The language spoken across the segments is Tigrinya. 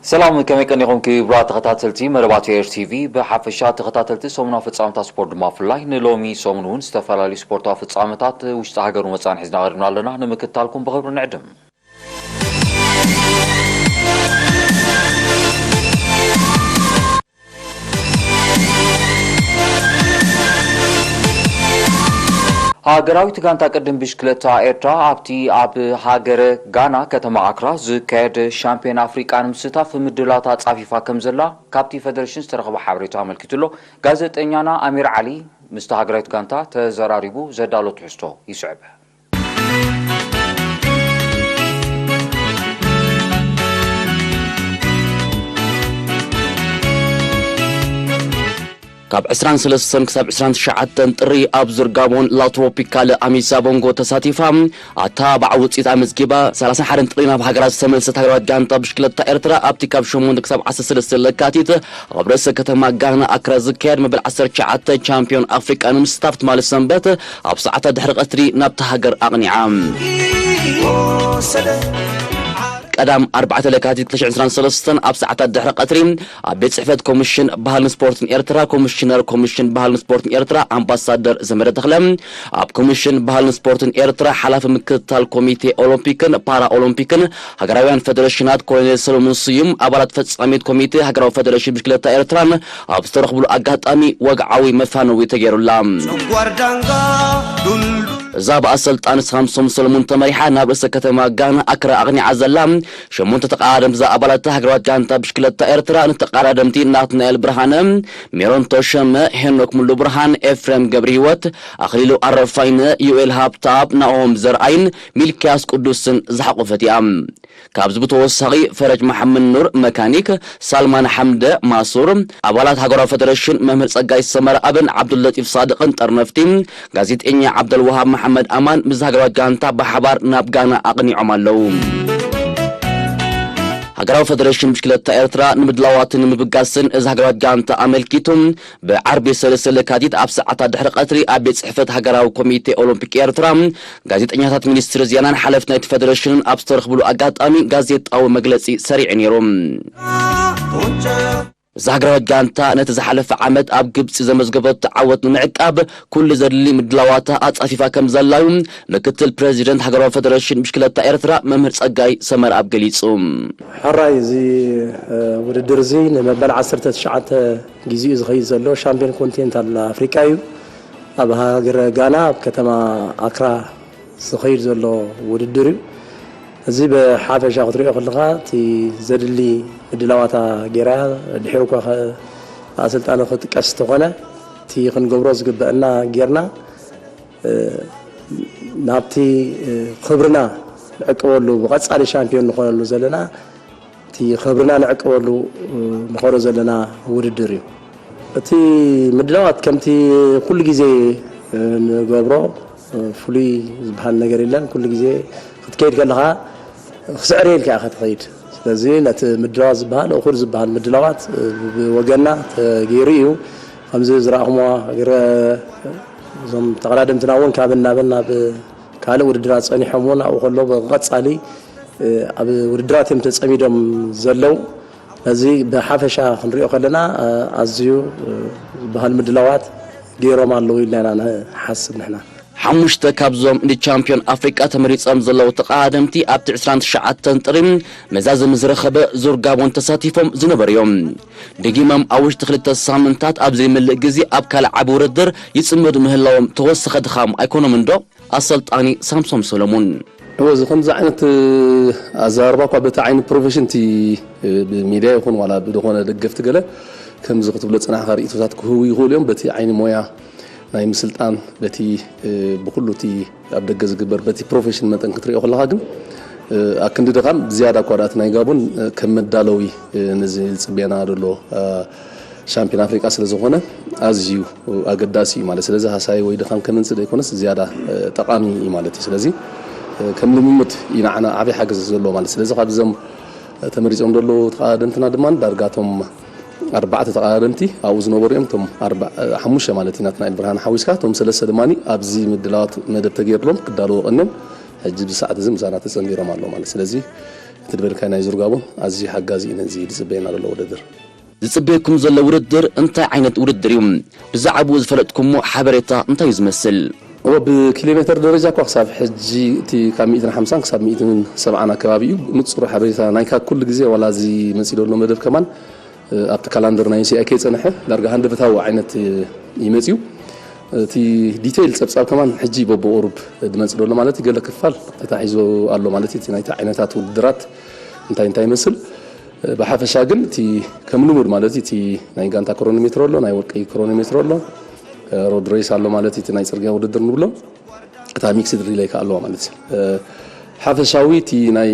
ሰላም፣ ከመይ ቀኒኹም ክቡራት ተኸታተልቲ መደባት ኤር ቲቪ? ብሓፈሻ ተኸታተልቲ ሰሙናዊ ፍጻመታት ስፖርት ድማ ብፍላይ ንሎሚ ሰሙን እውን ዝተፈላለዩ ስፖርታዊ ፍጻመታት ውሽጢ ሃገር ወጻእን ሒዝና ቀሪብና ኣለና። ንምክትታልኩም ብኽብሪ ንዕድም። ሃገራዊት ጋንታ ቅድም ብሽክለታ ኤርትራ ኣብቲ ኣብ ሃገረ ጋና ከተማ ኣክራ ዝካየድ ሻምፒዮን ኣፍሪቃ ንምስታፍ ምድላታ ኣጻፊፋ ከም ዘላ ካብቲ ፌደሬሽን ዝተረኸበ ሓበሬታ ኣመልኪቱ ኣሎ። ጋዜጠኛና ኣሚር ዓሊ ምስቲ ሃገራዊት ጋንታ ተዘራሪቡ ዘዳሎ ትሕዝቶ ይስዕብ። ካብ ዕስራን ሰለስተን ክሳብ ዕስራን ትሽዓተን ጥሪ ኣብ ዙር ጋቦን ላትሮፒካል ኣሚሳ ቦንጎ ተሳቲፋ ኣተባባዕ ውፅኢት ኣመዝጊባ፣ ሰላሳን ሓደን ጥሪ ናብ ሃገራ ዝተመልሰት ሃገራዊት ጋንታ ብሽክለታ ኤርትራ ኣብቲ ካብ ሸሞንተ ክሳብ ዓሰርተ ሰለስተ ለካቲት ኣብ ርእሰ ከተማ ጋና ኣክራ ዝካየድ መበል ዓሰርተ ትሽዓተ ቻምፒዮን ኣፍሪቃ ንምስታፍ ትማሊ ሰንበት ኣብ ሰዓታት ድሕሪ ቀትሪ ናብታ ሃገር ኣቕኒዓ። ቀዳም ኣርባዕተ ለካቲት ክልተ ሽሕን ዕስራን ሰለስተን ኣብ ሰዓታት ድሕሪ ቀትሪ ኣብ ቤት ጽሕፈት ኮሚሽን ባህልን ስፖርትን ኤርትራ ኮሚሽነር ኮሚሽን ባህልን ስፖርትን ኤርትራ ኣምባሳደር ዘመደ ተኽለ፣ ኣብ ኮሚሽን ባህልን ስፖርትን ኤርትራ ሓላፊ ምክትታል ኮሚቴ ኦሎምፒክን ፓራ ኦሎምፒክን ሃገራውያን ፌደሬሽናት ኮሎኔል ሰሎሞን ስዩም፣ ኣባላት ፈጻሚት ኮሚቴ ሃገራዊ ፌደሬሽን ብሽክለታ ኤርትራን ኣብ ዝተረኽብሉ ኣጋጣሚ ወግዓዊ መፋነዊ ተገይሩላ። ጨጓር ዳንጋ ዱልዱል እዛ ብኣሰልጣኒ ሳምሶም ሰለሙን ተመሪሓ ናብ ርእሰ ከተማ ጋና ኣክራ ኣቕኒዓ ዘላ ሸሞንተ ተቐዳደምቲ ዝኣባላታ ሃገራዊት ጋንታ ብሽክለታ ኤርትራ ንተቐዳደምቲ ናትናኤል ብርሃነ፣ ሜሮን ተሸመ፣ ሄኖክ ሙሉ ብርሃን፣ ኤፍሬም ገብረ ህይወት፣ ኣኽሊሉ ኣረፋይነ፣ ዩኤል ሃብተኣብ፣ ናሆም ዘርኣይን ሚልክያስ ቅዱስን ዝሓቖፈት እያ። ካብዚ ብተወሳኺ ፈረጅ መሓመድ ኑር መካኒክ፣ ሳልማን ሓምደ ማሱር፣ ኣባላት ሃገራዊ ፌደሬሽን መምህር ጸጋይ ሰመረኣብን ዓብዱለጢፍ ሳድቕን ጠርነፍቲ፣ ጋዜጠኛ ዓብደልወሃብ መሓመድ ኣማን ምስ ሃገራዊት ጋንታ ብሓባር ናብ ጋና ኣቕኒዖም ኣለዉ። ሃገራዊ ፌደሬሽን ብሽክለታ ኤርትራ ንምድላዋትን ንምብጋስን እዚ ሃገራዊት ጋንታ ኣመልኪቱ ብዓርቢ ሰለስተ ለካቲት ኣብ ሰዓታት ድሕሪ ቀትሪ ኣብ ቤት ጽሕፈት ሃገራዊ ኮሚቴ ኦሎምፒክ ኤርትራ ጋዜጠኛታት ሚኒስትሪ ዜናን ሓለፍቲ ናይቲ ፌደሬሽንን ኣብ ዝተረኽብሉ ኣጋጣሚ ጋዜጣዊ መግለጺ ሰሪዑ ነይሩ። እዛ ሃገራዊት ጋንታ ነቲ ዝሓለፈ ዓመት ኣብ ግብጺ ዘመዝገበቶ ዓወት ንምዕቃብ ኩሉ ዘድሊ ምድላዋታ ኣጻፊፋ ከም ዘላ እዩ ምክትል ፕሬዚደንት ሃገራዊ ፌደሬሽን ብሽክለታ ኤርትራ መምህር ጸጋይ ሰመረኣብ ገሊጹ። ሕራይ፣ እዚ ውድድር እዚ ንመበል ዓሰርተ ትሽዓተ ግዜኡ ዝኸይድ ዘሎ ሻምፒዮን ኮንቲኔንታል ኣፍሪቃ እዩ። ኣብ ሃገረ ጋና ኣብ ከተማ ኣክራ ዝኸይድ ዘሎ ውድድር እዩ። እዚ ብሓፈሻ ክትሪኦ ከለኻ እቲ ዘድሊ ምድላዋታ ጌራ፣ ድሒሩ እኳ ከ-፣ ኣሰልጣኒ ክጥቀስ እንተኾነ እቲ ክንገብሮ ዝግበአና ጌርና፣ እ፣ ናብቲ፣ እ፣ ክብርና ንዕቅበሉ፣ ብቐጻሊ ሻምፒዮን ንኾነሉ ዘለና እቲ ክብርና ንዕቅበሉ፣ እ፣ ንኸዶ ዘለና ውድድር እዩ። እቲ ምድላዋት ከምቲ ኩሉ ግዜ፣ እ፣ ንገብሮ፣ እ፣ ፍሉይ ዝበሃል ነገር የለን። ኩሉ ግዜ ክትከይድ ከለኻ ክስዕር ኢልካ ኢኻ ትኸይድ። ስለዚ ነቲ ምድላዋት ዝበሃል፣ እኹል ዝበሃል ምድላዋት፣ እ፣ ብወገንና ተገይሩ እዩ። ከምዚ ዝረኣኹምዎ፣ እግረ-፣ እዞም ተቐዳደምትና እውን ካብን ናብን ናብ ካልእ ውድድራት ጸኒሖም እውን ኣብኡ ከለዉ ብቐጻሊ፣ እ፣ ኣብ ውድድራት እዮም ተጸሚዶም ዘለዉ። ነዚ ብሓፈሻ ክንሪኦ ከለና፣ እ፣ ኣዝዩ፣ እ፣ ዝበሃል ምድላዋት ገይሮም ኣለዉ ኢልና ኢና ንሓስብ ንሕና። ሓሙሽተ ካብዞም ንቻምፒዮን ኣፍሪቃ ተመሪጾም ዘለዉ ተቐዳደምቲ ኣብቲ ዕስራን ትሽዓተን ጥሪ መዛዘሚ ዝረኸበ ዙር ጋቦን ተሳቲፎም ዝነበሩ እዮም። ደጊሞም ኣብ ውሽጢ ክልተ ሳምንታት ኣብ ዘይመልእ ግዜ ኣብ ካልእ ዓቢ ውድድር ይጽመዱ ምህላዎም ተወሰኸ ድኻም ኣይኮኖምን ዶ? ኣሰልጣኒ ሳምሶም ሰሎሙን። እወ፣ እዚ ከምዚ ዓይነት፣ እ፣ ኣዘራርባ እኳ በቲ ዓይኒ ፕሮፌሽን እቲ፣ እ፣ ብሚድያ ይኹን ዋላ ብዝኾነ ደገፍቲ ገለ ከምዚ ክትብሎ ጽናሕካ ርእይቶታት ክህቡ ይኽእሉ እዮም። በቲ ዓይኒ ሞያ ናይ ምስልጣን፣ በቲ፣ እ፣ ብኹሉ እቲ ኣብ ደገ ዝግበር በቲ ፕሮፌሽን መጠን ክትሪኦ ከለኻ ግን፣ እ፣ ኣክንዲ ድኻም ዝያዳ እኳ ደኣ እቲ ናይ ጋቦን፣ እ፣ ከም መዳለዊ፣ እ፣ ነዚ ዝጽበየና ዘሎ፣ እ፣ ሻምፒዮን ኣፍሪቃ ስለ ዝኾነ ኣዝዩ ኣገዳሲ እዩ ማለት። ስለዚ ሃሳይ ወይ ድኻም ከምንጽእ ዘይኮነስ ዝያዳ፣ እ፣ ጠቓሚ እዩ ማለት እዩ። ስለዚ፣ እ፣ ከም ልምምድ እዩ ንዓና ዓቢ ሓገዝ ዘለዎ ማለት። ስለዚ ካብዞም ተመሪጾም ዘለዉ ተቐዳደምትና ድማ ዳርጋ እቶም ኣርባዕተ ተቐዳደምቲ ኣብኡ ዝነበሩ እዮም። እቶም ኣርባ-፣ ሓሙሽተ ማለት እዩ ናትናኤል ብርሃን ሓዊስካ፣ እቶም ሰለስተ ድማ ኣብዚ ምድላዋት መደብ ተገይርሎም ክዳለዉ ቀንዮም ሕጂ ብሰዓት እዚ ምሳና ተጸንቢሮም ኣለዉ ማለት። ስለዚ እቲ ዝበልካዮ ናይ ዙር ጋቦን ኣዝዩ ሓጋዚ እዩ። ነዚ ዝጽበየና ዘሎ ውድድር። ዝጽበየኩም ዘሎ ውድድር እንታይ ዓይነት ውድድር እዩ? ብዛዕባኡ ዝፈለጥኩሞ ሓበሬታ እንታይ እዩ ዝመስል? እወ፣ ብኪሎ ሜተር ደረጃ እኳ ክሳብ ሕጂ እቲ ካብ ሚእትን ሓምሳን ክሳብ ሚእትን ሰብዓን ኣከባቢ እዩ። ንጹር ሓበሬታ ናይካ ኩሉ ግዜ ዋላ እዚ መጺኡ ዘሎ መደብ ከማን፣ እ፣ ኣብቲ ካላንደር ናይ ዩሲኣይ ከይጸንሐ ዳርጋ ሃንደበታዊ ዓይነት፣ እ፣ ይመጽዩ። እቲ ዲቴይል ጸብጻብ ከማን ሕጂ በብቁሩብ ዝመጽእ ዘሎ ማለት እዩ። ገለ ክፋል ተታሒዙ ኣሎ ማለት እዩ። እቲ ናይቲ ዓይነታት ውድድራት እንታይ እንታይ ይመስል? ብሓፈሻ ግን እቲ ከም ልሙድ ማለት እዩ፣ እቲ ናይ ጋንታ ክሮኖሜትሮ ኣሎ፣ ናይ ወርቂ ክሮኖሜትሮ ኣሎ፣ ሮድ ሬስ ኣሎ ማለት እዩ፣ እቲ ናይ ጽርግያ ውድድር ንብሎ፣ እታ ሚክስድ ሪሌይ ከኣ ኣለዋ ማለት እዩ። ሓፈሻዊ እቲ ናይ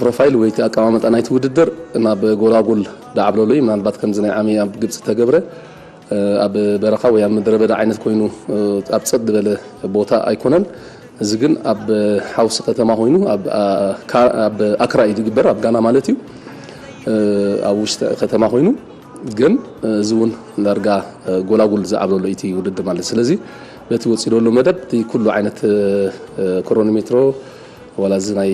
ፕሮፋይል ወይ እቲ ኣቀማምጣ ናይቲ ውድድር ናብ ጎላጉል ዳዕብለሉ እዩ። ምናልባት ከምዚ ናይ ዓሚ ኣብ ግብጺ ተገብረ ኣብ በረኻ ወይ ኣብ ምድረ በዳ ዓይነት ኮይኑ ኣብ ጸጥ ዝበለ ቦታ ኣይኮነን። እዚ ግን ኣብ ሓውሲ ከተማ ኮይኑ ኣብ፣ ኣ፣ ካ-፣ ኣብ ኣክራ እዩ ዝግበር፣ ኣብ ጋና ማለት እዩ። ኣብ ውሽጢ ከተማ ኮይኑ ግን እዚ እውን ዳርጋ ጎላጉል ዝዓብለሎ እቲ ውድድር ማለት። ስለዚ በቲ ወፂኡ ዘሎ መደብ እቲ ኩሉ ዓይነት ክሮኖሜትሮ ዋላ እዚ ናይ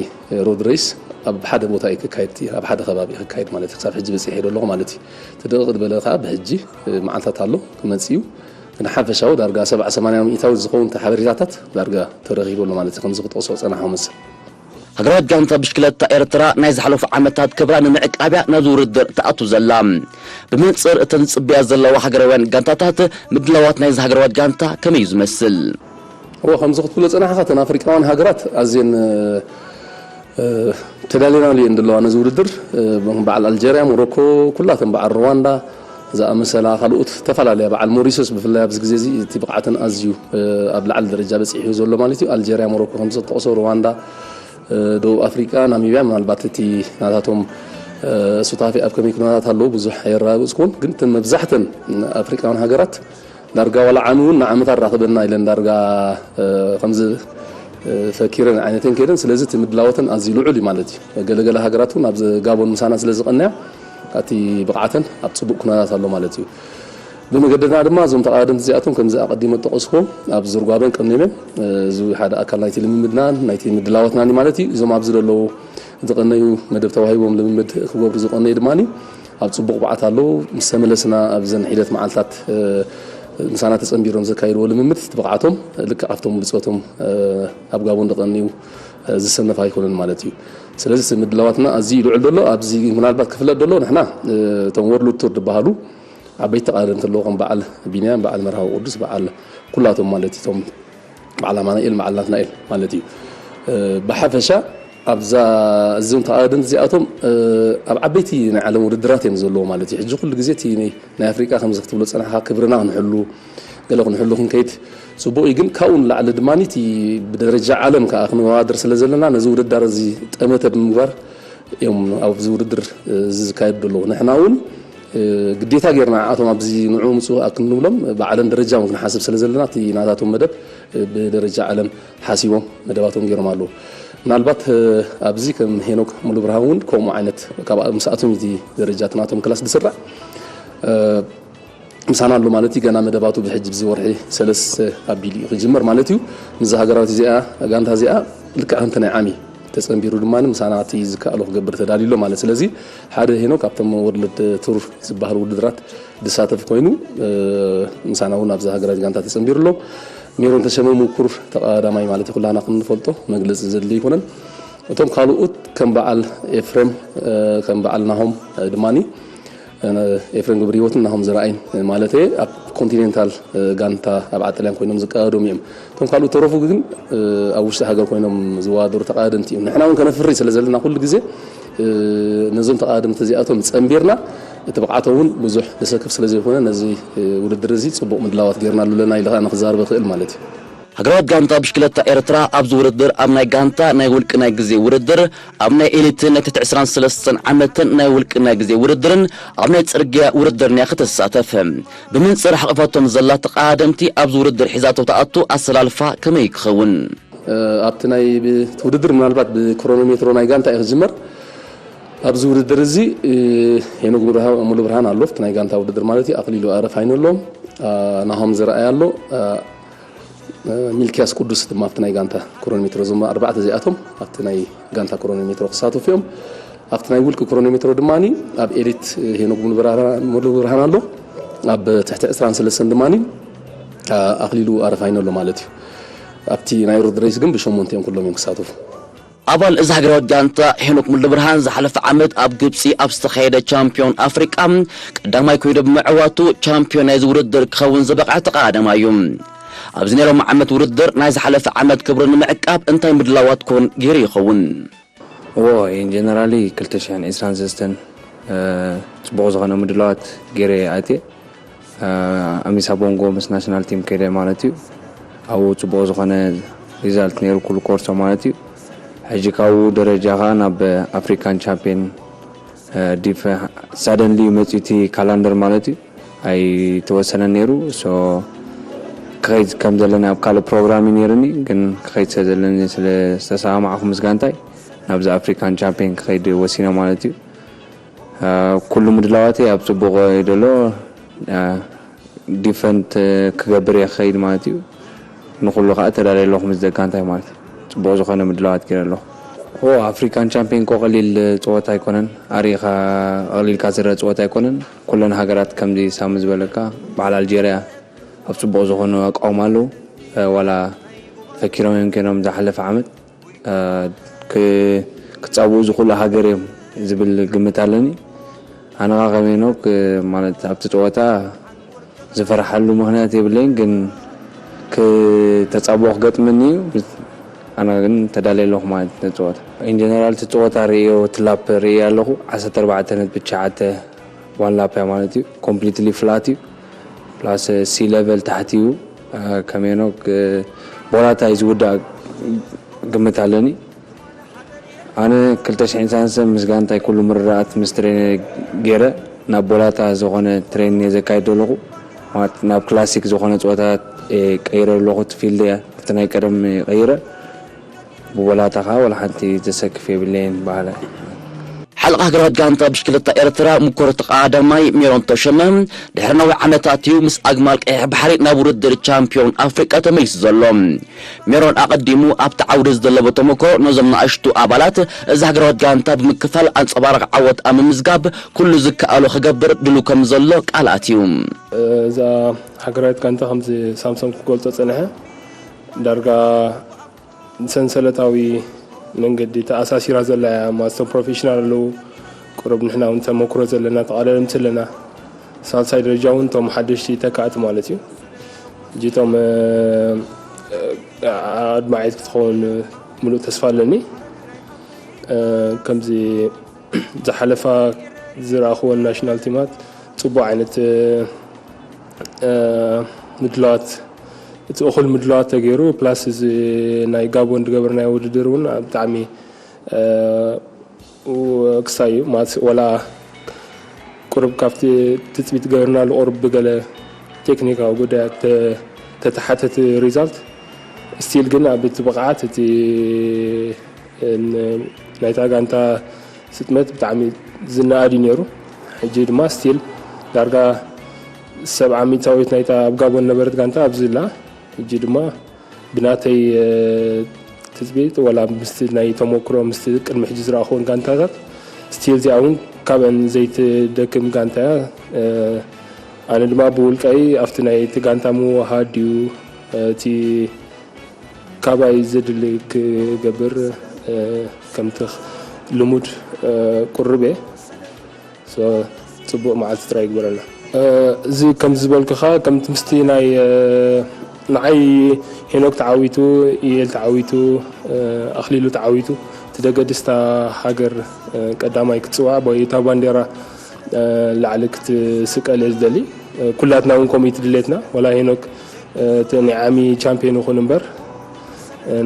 ሮድ ሬስ ኣብ ሓደ ቦታ እዩ ክካየድ፣ ኣብ ሓደ ከባቢ እዩ ክካየድ ማለት እዩ። ክሳብ ሕጂ በፂሐ ኣለኹ ማለት እዩ። እቲ ደቂቕ ዝበለ ከዓ ብሕጂ መዓልታት ኣሎ ክመፅእ እዩ። ግን ሓፈሻዊ ዳርጋ ሰብዓ ሰማንያ ሚእታዊ ዝኸውን እቲ ሓበሬታታት ዳርጋ ተረኺቡ ኣሎ ማለት እዩ። ከምዚ ክጠቕሶ ዝፀናሕኩ መሰል። ሃገራዊት ጋንታ ብሽክለታ ኤርትራ ናይ ዝሓለፉ ዓመታት ክብራ ንምዕቃብያ ናብዚ ውድድር ትኣቱ ዘላ። ብመንጽር እተን ዝጽበያ ዘለዋ ሃገራውያን ጋንታታት ምድላዋት ናይዚ ሃገራዊት ጋንታ ከመይ እዩ ዝመስል? እወ፣ ከምዚ ክትብሎ ጸናሕካ፣ እተን ኣፍሪቃውያን ሃገራት ኣዝየን፣ እ፣ ተዳልየናሉ እየን ዘለዋ ነዚ ውድድር። እ፣ በዓል ኣልጀርያ፣ ሞሮኮ፣ ኩላተን በዓል ሩዋንዳ ዝኣመሰላ፣ ካልኦት ዝተፈላለያ፣ በዓል ሞሪሸስ ብፍላይ ኣብዚ ግዜ እዚ እቲ ብቕዓተን ኣዝዩ፣ እ፣ ኣብ ላዕሊ ደረጃ በጺሑ ዘሎ ማለት እዩ። ኣልጀርያ፣ ሞሮኮ ከምዚ ዝጠቕሶ፣ ሩዋንዳ፣ እ፣ ደቡብ ኣፍሪቃ፣ ናሚብያ ምናልባት እቲ ናታቶም፣ እ፣ ሱታፌ ኣብ ከመይ ኩነታት ኣለዉ ብዙሕ ኣየረጋገጽኩን፣ ግን እተን መብዛሕተን ኣፍሪቃውያን ሃገራት ዳርጋ ዋላ ዓሚ እውን ንዓመት ኣራኽበና ኢለን ዳርጋ፣ እ፣ ከምዚ፣ እ፣ ፈኪረን ዓይነተን ከይደን። ስለዚ እቲ ምድላወተን ኣዝዩ ልዑል እዩ ማለት እዩ። ገለገለ ሃገራት እውን ኣብዚ ጋቦን ምሳና ስለ ዝቐንያ እቲ ብቕዓተን ኣብ ጽቡቕ ኩነታት ኣሎ ማለት እዩ። ብመገድና ድማ እዞም ተቐዳደምቲ እዚኣቶም ከምዚ ኣቐዲመ ዝጠቐስኩዎም ኣብ ዝርጓበን ቀኒመን፣ እ፣ እዚ ሓደ ኣካል ናይቲ ልምምድናን ናይቲ ምድላዋትናን እዩ ማለት እዩ። እዞም ኣብዚ ዘለዉ ዝቐነዩ መደብ ተዋሂቦም ልምምድ ክገብሩ ዝቐነዩ ድማ ኣብ ጽቡቕ ብቕዓት ኣለዉ። ምስ ተመለስና ኣብዘን ሒደት መዓልታት፣ እ፣ ምሳና ተጸንቢሮም ዘካይድዎ ልምምድ እቲ ብቕዓቶም ልክዕ ኣብቶም ብጾቶም፣ እ፣ ኣብ ጋቦን ዝቐንዩ፣ እ፣ ዝሰነፍ ኣይኮነን ማለት እዩ። ስለዚ እቲ ምድላዋትና ኣዝዩ ልዑል ዘሎ ኣብዚ ምናልባት ክፍለጥ ዘሎ ንሕና፣ እ፣ እቶም ወርልድ ቱር ዝበሃሉ ዓበይቲ ተቐዳደምቲ ኣለዉ፣ ከም በዓል ቢንያም፣ በዓል መርሃዊ ቅዱስ፣ በዓል ኩላቶም ማለት እዩ፣ እቶም በዓል ኣማኑኤል፣ በዓል ናትናኤል ማለት እዩ። እ፣ ብሓፈሻ ኣብዛ፣ እዞም ተቐዳደምቲ እዚኣቶም፣ እ፣ ኣብ ዓበይቲ ናይ ዓለም ውድድራት እዮም ዘለዉ ማለት እዩ። ሕጂ ኩሉ ግዜ እቲ ናይ፣ ናይ ኣፍሪቃ ከምዚ ክትብሎ ዝጸናሕካ ክብርና ክንሕሉ፣ ገለ ክንሕሉ ክንከይድ ጽቡቕ እዩ፣ ግን ካብኡ ንላዕሊ ድማ እቲ ብደረጃ ዓለም ከኣ ክንወዳደር ስለ ዘለና ነዚ ውድዳር እዚ ጠመተ ብምግባር እዮም ኣብዚ ውድድር እዚ ዝካየዱ ዘለዉ። ንሕና እውን፣ እ፣ ግዴታ ጌርና ንዓኣቶም ኣብዚ ንዑ ምጹ ኣክንብሎም ብዓለም ደረጃ እውን ክንሓስብ ስለ ዘለና እቲ ናታቶም መደብ፣ እ፣ ብደረጃ ዓለም ሓሲቦም መደባቶም ጌሮም ኣለዉ። ምናልባት፣ እ፣ ኣብዚ ከም ሄኖክ ሙሉብርሃን እውን ከምኡ ዓይነት ካብ ምስኣቶም እቲ ደረጃ እቲ ናቶም ክላስ ዝስራዕ፣ እ፣ ምሳና ኣሎ ማለት እዩ። ገና መደባቱ ብሕጂ ብዚ ወርሒ ሰለስተ ኣቢሉ እዩ ክጅመር ማለት እዩ። ምስዛ ሃገራዊት እዚኣ፣ ጋንታ እዚኣ ልክዕ ከምቲ ናይ ዓሚ ተጸንቢሩ ድማ ምሳና እቲ ዝከኣሎ ክገብር ተዳልዩ ኣሎ ማለት። ስለዚ ሓደ ሄኖክ ኣብቶም ወርልድ ቱር ዝበሃሉ ውድድራት ዝሳተፍ ኮይኑ፣ እ፣ ምሳና እውን ኣብዛ ሃገራዊት ጋንታ ተጸንቢሩ ኣሎ። ሜሮን ተሸመ ምኩር ተቐዳማይ ማለት እዩ። ኩላና ከም ንፈልጦ መግለጺ ዘድሊ ኣይኮነን። እቶም ካልኦት ከም በዓል ኤፍሬም፣ እ፣ ከም በዓል ናሆም፣ እ፣ ድማኒ ኤፍሬም ገብረህይወትን ናሆም ዘርኣይን፣ ማለተይ ኣብ ኮንቲኔንታል ጋንታ ኣብ ዓጠልያን ኮይኖም ዝቀዳደሙ እዮም። እቶም ካልኦት ተረፉ ግን ኣብ ውሽጢ ሃገር ኮይኖም ዝወዳደሩ ተቐዳደምቲ እዮም። ንሕና እውን ከነፍሪ ስለ ዘለና ኩሉ ግዜ ነዞም ተቐዳደምቲ እዚኣቶም ጸንቢርና እቲ ብቕዓቶም እውን ብዙሕ ዘሰክፍ ስለ ዘይኮነ ነዚ ውድድር እዚ ጽቡቕ ምድላዋት ጌርናሉ ኣለና ኢለ ከኣ ክዛረብ እኽእል ማለት እዩ። ሃገራዊት ጋንታ ብሽክለታ ኤርትራ ኣብዚ ውድድር ኣብ ናይ ጋንታ ናይ ውልቂ ናይ ግዜ ውድድር፣ ኣብ ናይ ኤሊትን ናይ ትሕቲ ዕስራን ሰለስተን ዓመትን ናይ ውልቂ ናይ ግዜ ውድድርን ኣብ ናይ ጽርግያ ውድድርን እያ ክትሳተፍ። ብምንጽር ሓቒፋቶም ዘላ ተቐዳደምቲ ኣብዚ ውድድር ሒዛቶ ትኣቱ ኣሰላልፋ ከመይ ክኸውን? ኣብቲ ናይ ብ-፣ እቲ ውድድር ምናልባት ብክሮኖሜትሮ ናይ ጋንታ እዩ ክጅመር። ኣብዚ ውድድር እዚ ሄኖክ ሙሉብርሃ-፣ ሙሉብርሃን ኣሎ፣ ኣብቲ ናይ ጋንታ ውድድር ማለት እዩ። ኣኽሊሉ ኣረፋይነ ኣሎ፣ ናሆም ዘርኣይ ኣሎ፣ ሚልክያስ ቅዱስ ድማ ኣብቲ ናይ ጋንታ ክሮኖሜትሮ፣ እዞም ኣርባዕተ እዚኣቶም ኣብቲ ናይ ጋንታ ክሮኖሜትሮ ክሳተፉ እዮም። ኣብቲ ናይ ውልቂ ክሮኖሜትሮ ድማ ኣብ ኤሊት ሄኖክ ሙሉብርሃን ኣሎ፣ ኣብ ትሕቲ ዕስራን ሰለስተን ድማ ኣኽሊሉ ኣረፋይነ ኣሎ ማለት እዩ። ኣብቲ ናይ ሮድ ሬስ ግን ብሸሞንተ እዮም፣ ኩሎም እዮም ክሳተፉ። ኣባል እዛ ሃገራዊት ጋንታ ሄኖክ ሙሉብርሃን ዝሓለፈ ዓመት ኣብ ግብፂ ኣብ ዝተኻየደ ቻምፒዮን ኣፍሪቃ ቀዳማይ ኮይኑ ብምዕዋቱ ቻምፒዮን ናይዚ ውድድር ክኸውን ዝበቕዐ እቲ ቀዳማይ እዩ። ኣብዚ ናይ ሎሚ ዓመት ውድድር ናይ ዝሓለፈ ዓመት ክብሩ ንምዕቃብ እንታይ ምድላዋት ኮን ገይሩ ይኸውን? እዎ ኢንጀነራሊ ክልተ ሽሕን ዕስራን ሰለስተን ጽቡቕ ዝኾነ ምድላዋት ገይረ ኣትየ። ኣሚሳ ቦንጎ ምስ ናሽናል ቲም ከይደ ማለት እዩ። ኣብኡ ጽቡቕ ዝኾነ ሪዛልት ነይሩ ኩሉ ኮርሶ ማለት እዩ። ሕጂ ካብኡ ደረጃኻ ናብ ኣፍሪካን ቻምፒየን ዲፍ ሳደንሊ እዩ መፅዩ እቲ ካላንደር ማለት እዩ። ኣይተወሰነን ነይሩ። ሶ ክኸይድ ከም ዘለኒ ኣብ ካልእ ፕሮግራም እዩ ነይሩኒ፣ ግን ክኸይድ ስለ ዘለኒ ስለ ዝተሰማማዕኹ ምስ ጋንታይ ናብዚ ኣፍሪካን ቻምፒየን ክኸይድ ወሲነ ማለት እዩ። ኩሉ ምድላዋተይ ኣብ ፅቡቕ እዩ ዘሎ። ዲፈንት ክገብር እየ ክኸይድ ማለት እዩ። ንኩሉ ከዓ ተዳልየ ኣለኹ ምስ ደጋንታይ ማለት እዩ። ፅቡቕ ዝኾነ ምድላዋት ገይረ ኣለኹ። ኦ ኣፍሪካን ቻምፒዮን እኮ ቀሊል ፀወታ ኣይኮነን። ኣሪኻ ቀሊልካ ዝረአ ፀወታ ኣይኮነን። ኩለን ሃገራት ከምዚ ሳሚ ዝበለካ በዓል ኣልጀርያ ኣብ ፅቡቕ ዝኾኑ ኣቃውማ ኣለዉ። ዋላ ፈኪሮም እዮም ከይኖም ዝሓለፈ ዓመት ክፃብኡ ዝኽእሉ ሃገር እዮም ዝብል ግምት ኣለኒ። ኣነ ኸዓ ከም ሄኖክ ማለት ኣብቲ ፀወታ ዝፈርሓሉ ምኽንያት የብለይን፣ ግን ክተፃብኦ ክገጥመኒ እዩ። ኣነ ግን ተዳልየ ኣለኹ ማለት ነቲ ፀወታ። ኢንጀነራል እቲ ፀወታ ርእዮ እቲ ላፕ ርእየ ኣለኹ። ዓሰርተ ኣርባዕተ ነጥቢ ትሽዓተ ዋን ላፕ እያ ማለት እዩ። ኮምፕሊትሊ ፍላት እዩ። ፕላስ ሲ ለቨል ታሕቲ እዩ። ከም ሄኖክ ቦላታ እዩ ዝውዳእ ግምት ኣለኒ። ኣነ ክልተ ሽሕን ሳልሳን ምስ ጋንታይ ኩሉ ምርድዳኣት ምስ ትሬነር ገይረ ናብ ቦላታ ዝኾነ ትሬኒንግ እየ ዘካይድ ዘለኹ። ማለት ናብ ክላሲክ ዝኾነ ፀወታታት እየ ቀይረ ዘለኹ። እቲ ፊልድ እየ ኣብቲ ናይ ቀደም እየ ቀይረ። ብቦላታ ከዓ ዋላ ሓንቲ ዘሰክፍ የብለይን በሃላይ። ሓለቓ ሃገራዊት ጋንታ ብሽክለታ ኤርትራ ምኮር እቲ ቀዳማይ ሜሮን ተሸመ ድሕሪ ነዊሕ ዓመታት እዩ ምስ ኣግማል ቀይሕ ባሕሪ ናብ ውድድር ቻምፒዮን ኣፍሪቃ ተመሊሱ ዘሎ። ሜሮን ኣቐዲሙ ኣብቲ ዓውዲ ዝደለቦ ተመክሮ ነዞም ንኣሽቱ ኣባላት እዛ ሃገራዊት ጋንታ ብምክፋል ኣንጸባራቒ ዓወት ኣብ ምምዝጋብ ኩሉ ዝከኣሎ ክገብር ድሉው ከም ዘሎ ቃል ኣትዩ። እዛ ሃገራዊት ጋንታ ከምዚ ሳምሶም ክገልጾ ጸንሐ ዳርጋ ብሰንሰለታዊ መንገዲ ተኣሳሲራ ዘላ እያ። ማለቶም ፕሮፌሽናል ኣለዉ፣ ቁሩብ ንሕና እውን ተመክሮ ዘለና ተቓዳደምቲ ኣለና። ሳልሳይ ደረጃ እውን እቶም ሓደሽቲ ተካእቲ ማለት እዩ። ሕጂ እቶም ኣድማዒት ክትኸውን ምሉእ ተስፋ ኣለኒ። ከምዚ ዝሓለፋ ዝረኣኽወን ናሽናል ቲማት ፅቡቅ ዓይነት ምድላዋት እቲ እኹል ምድላዋት ተገይሩ ፕላስ እዚ ናይ ጋቦን ዝገበርናዮ ውድድር እውን ብጣዕሚ ክሳይ እዩ ማለት ወላ ቁሩብ ካብቲ ትፅቢት ገበርናሉ ቁሩብ ብገለ ቴክኒካዊ ጉዳያት ተተሓተቲ ሪዛልት ስቲል ግን ኣብ እቲ ብቕዓት እቲ ናይታ ጋንታ ስጥመት ብጣዕሚ ዝነኣድ እዩ ነይሩ። ሕጂ ድማ ስቲል ዳርጋ ሰብዓ ሚእታዊት ናይታ ኣብ ጋቦን ነበረት ጋንታ ኣብዚ ኣላ። ሕጂ ድማ ብናተይ ትፅቢት ወላ ምስቲ ናይ ተመክሮ ምስቲ ቅድሚ ሕጂ ዝረኣኽወን ጋንታታት ስቲል እዚኣ እውን ካብአን ዘይትደክም ጋንታ እያ። ኣነ ድማ ብውልቀይ ኣብቲ ናይ እቲ ጋንታ ምውሃድ ድዩ እቲ ካባይ ዘድሊ ክገብር ከምቲ ልሙድ ቁርብ እየ። ጽቡቕ መዓልቲ ጥራይ ይግበረልና። እዚ ከም ዝበልኩኻ ከምቲ ምስቲ ናይ ንዓይ ሄኖክ ተዓዊቱ፣ ኢኤል ተዓዊቱ፣ ኣኽሊሉ ተዓዊቱ፣ እቲ ደገድስታ ሃገር ቀዳማይ ክትጽዋዕ ወይ እታ ባንዴራ ላዕሊ ክትስቀል እየ ዝደሊ። ኩላትና እውን ከምኡ እዩ ድሌትና። ዋላ ሄኖክ እቲ ናይ ዓሚ ቻምፒዮን ይኹን እምበር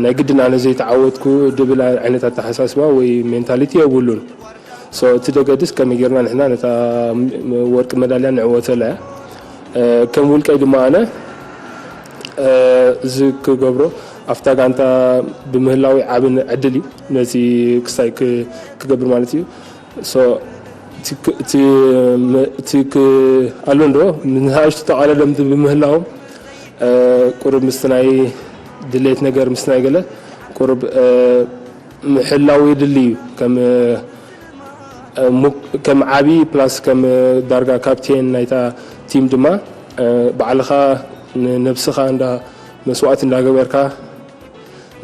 ናይ ግድን ኣነ ዘይተዓወትኩ ድብል ዓይነት ኣተሓሳስባ ወይ ሜንታሊቲ የብሉን። ሶ እቲ ደገድስ ከመይ ጌርና ንሕና ነታ ወርቂ መዳልያ ንዕወተላ እያ። ከም ውልቀይ ድማ ኣነ እዚ ክገብሮ ኣብታ ጋንታ ብምህላዊ ዓብን ዕድል እዩ ነዚ ክሳይ ክገብር ማለት እዩ። ሶ እቲ ኣሎ እንዶ ንሃሽቱ ተቓዳደምቲ ብምህላዎም ቁሩብ ምስቲ ናይ ድሌት ነገር ምስ ናይ ገለ ቁሩብ ምሕላው የድሊ እዩ። ከም ዓቢ ፕላስ ከም ዳርጋ ካፕቴን ናይታ ቲም ድማ ባዕልኻ ንነብስኻ እንዳ መስዋእቲ እንዳገበርካ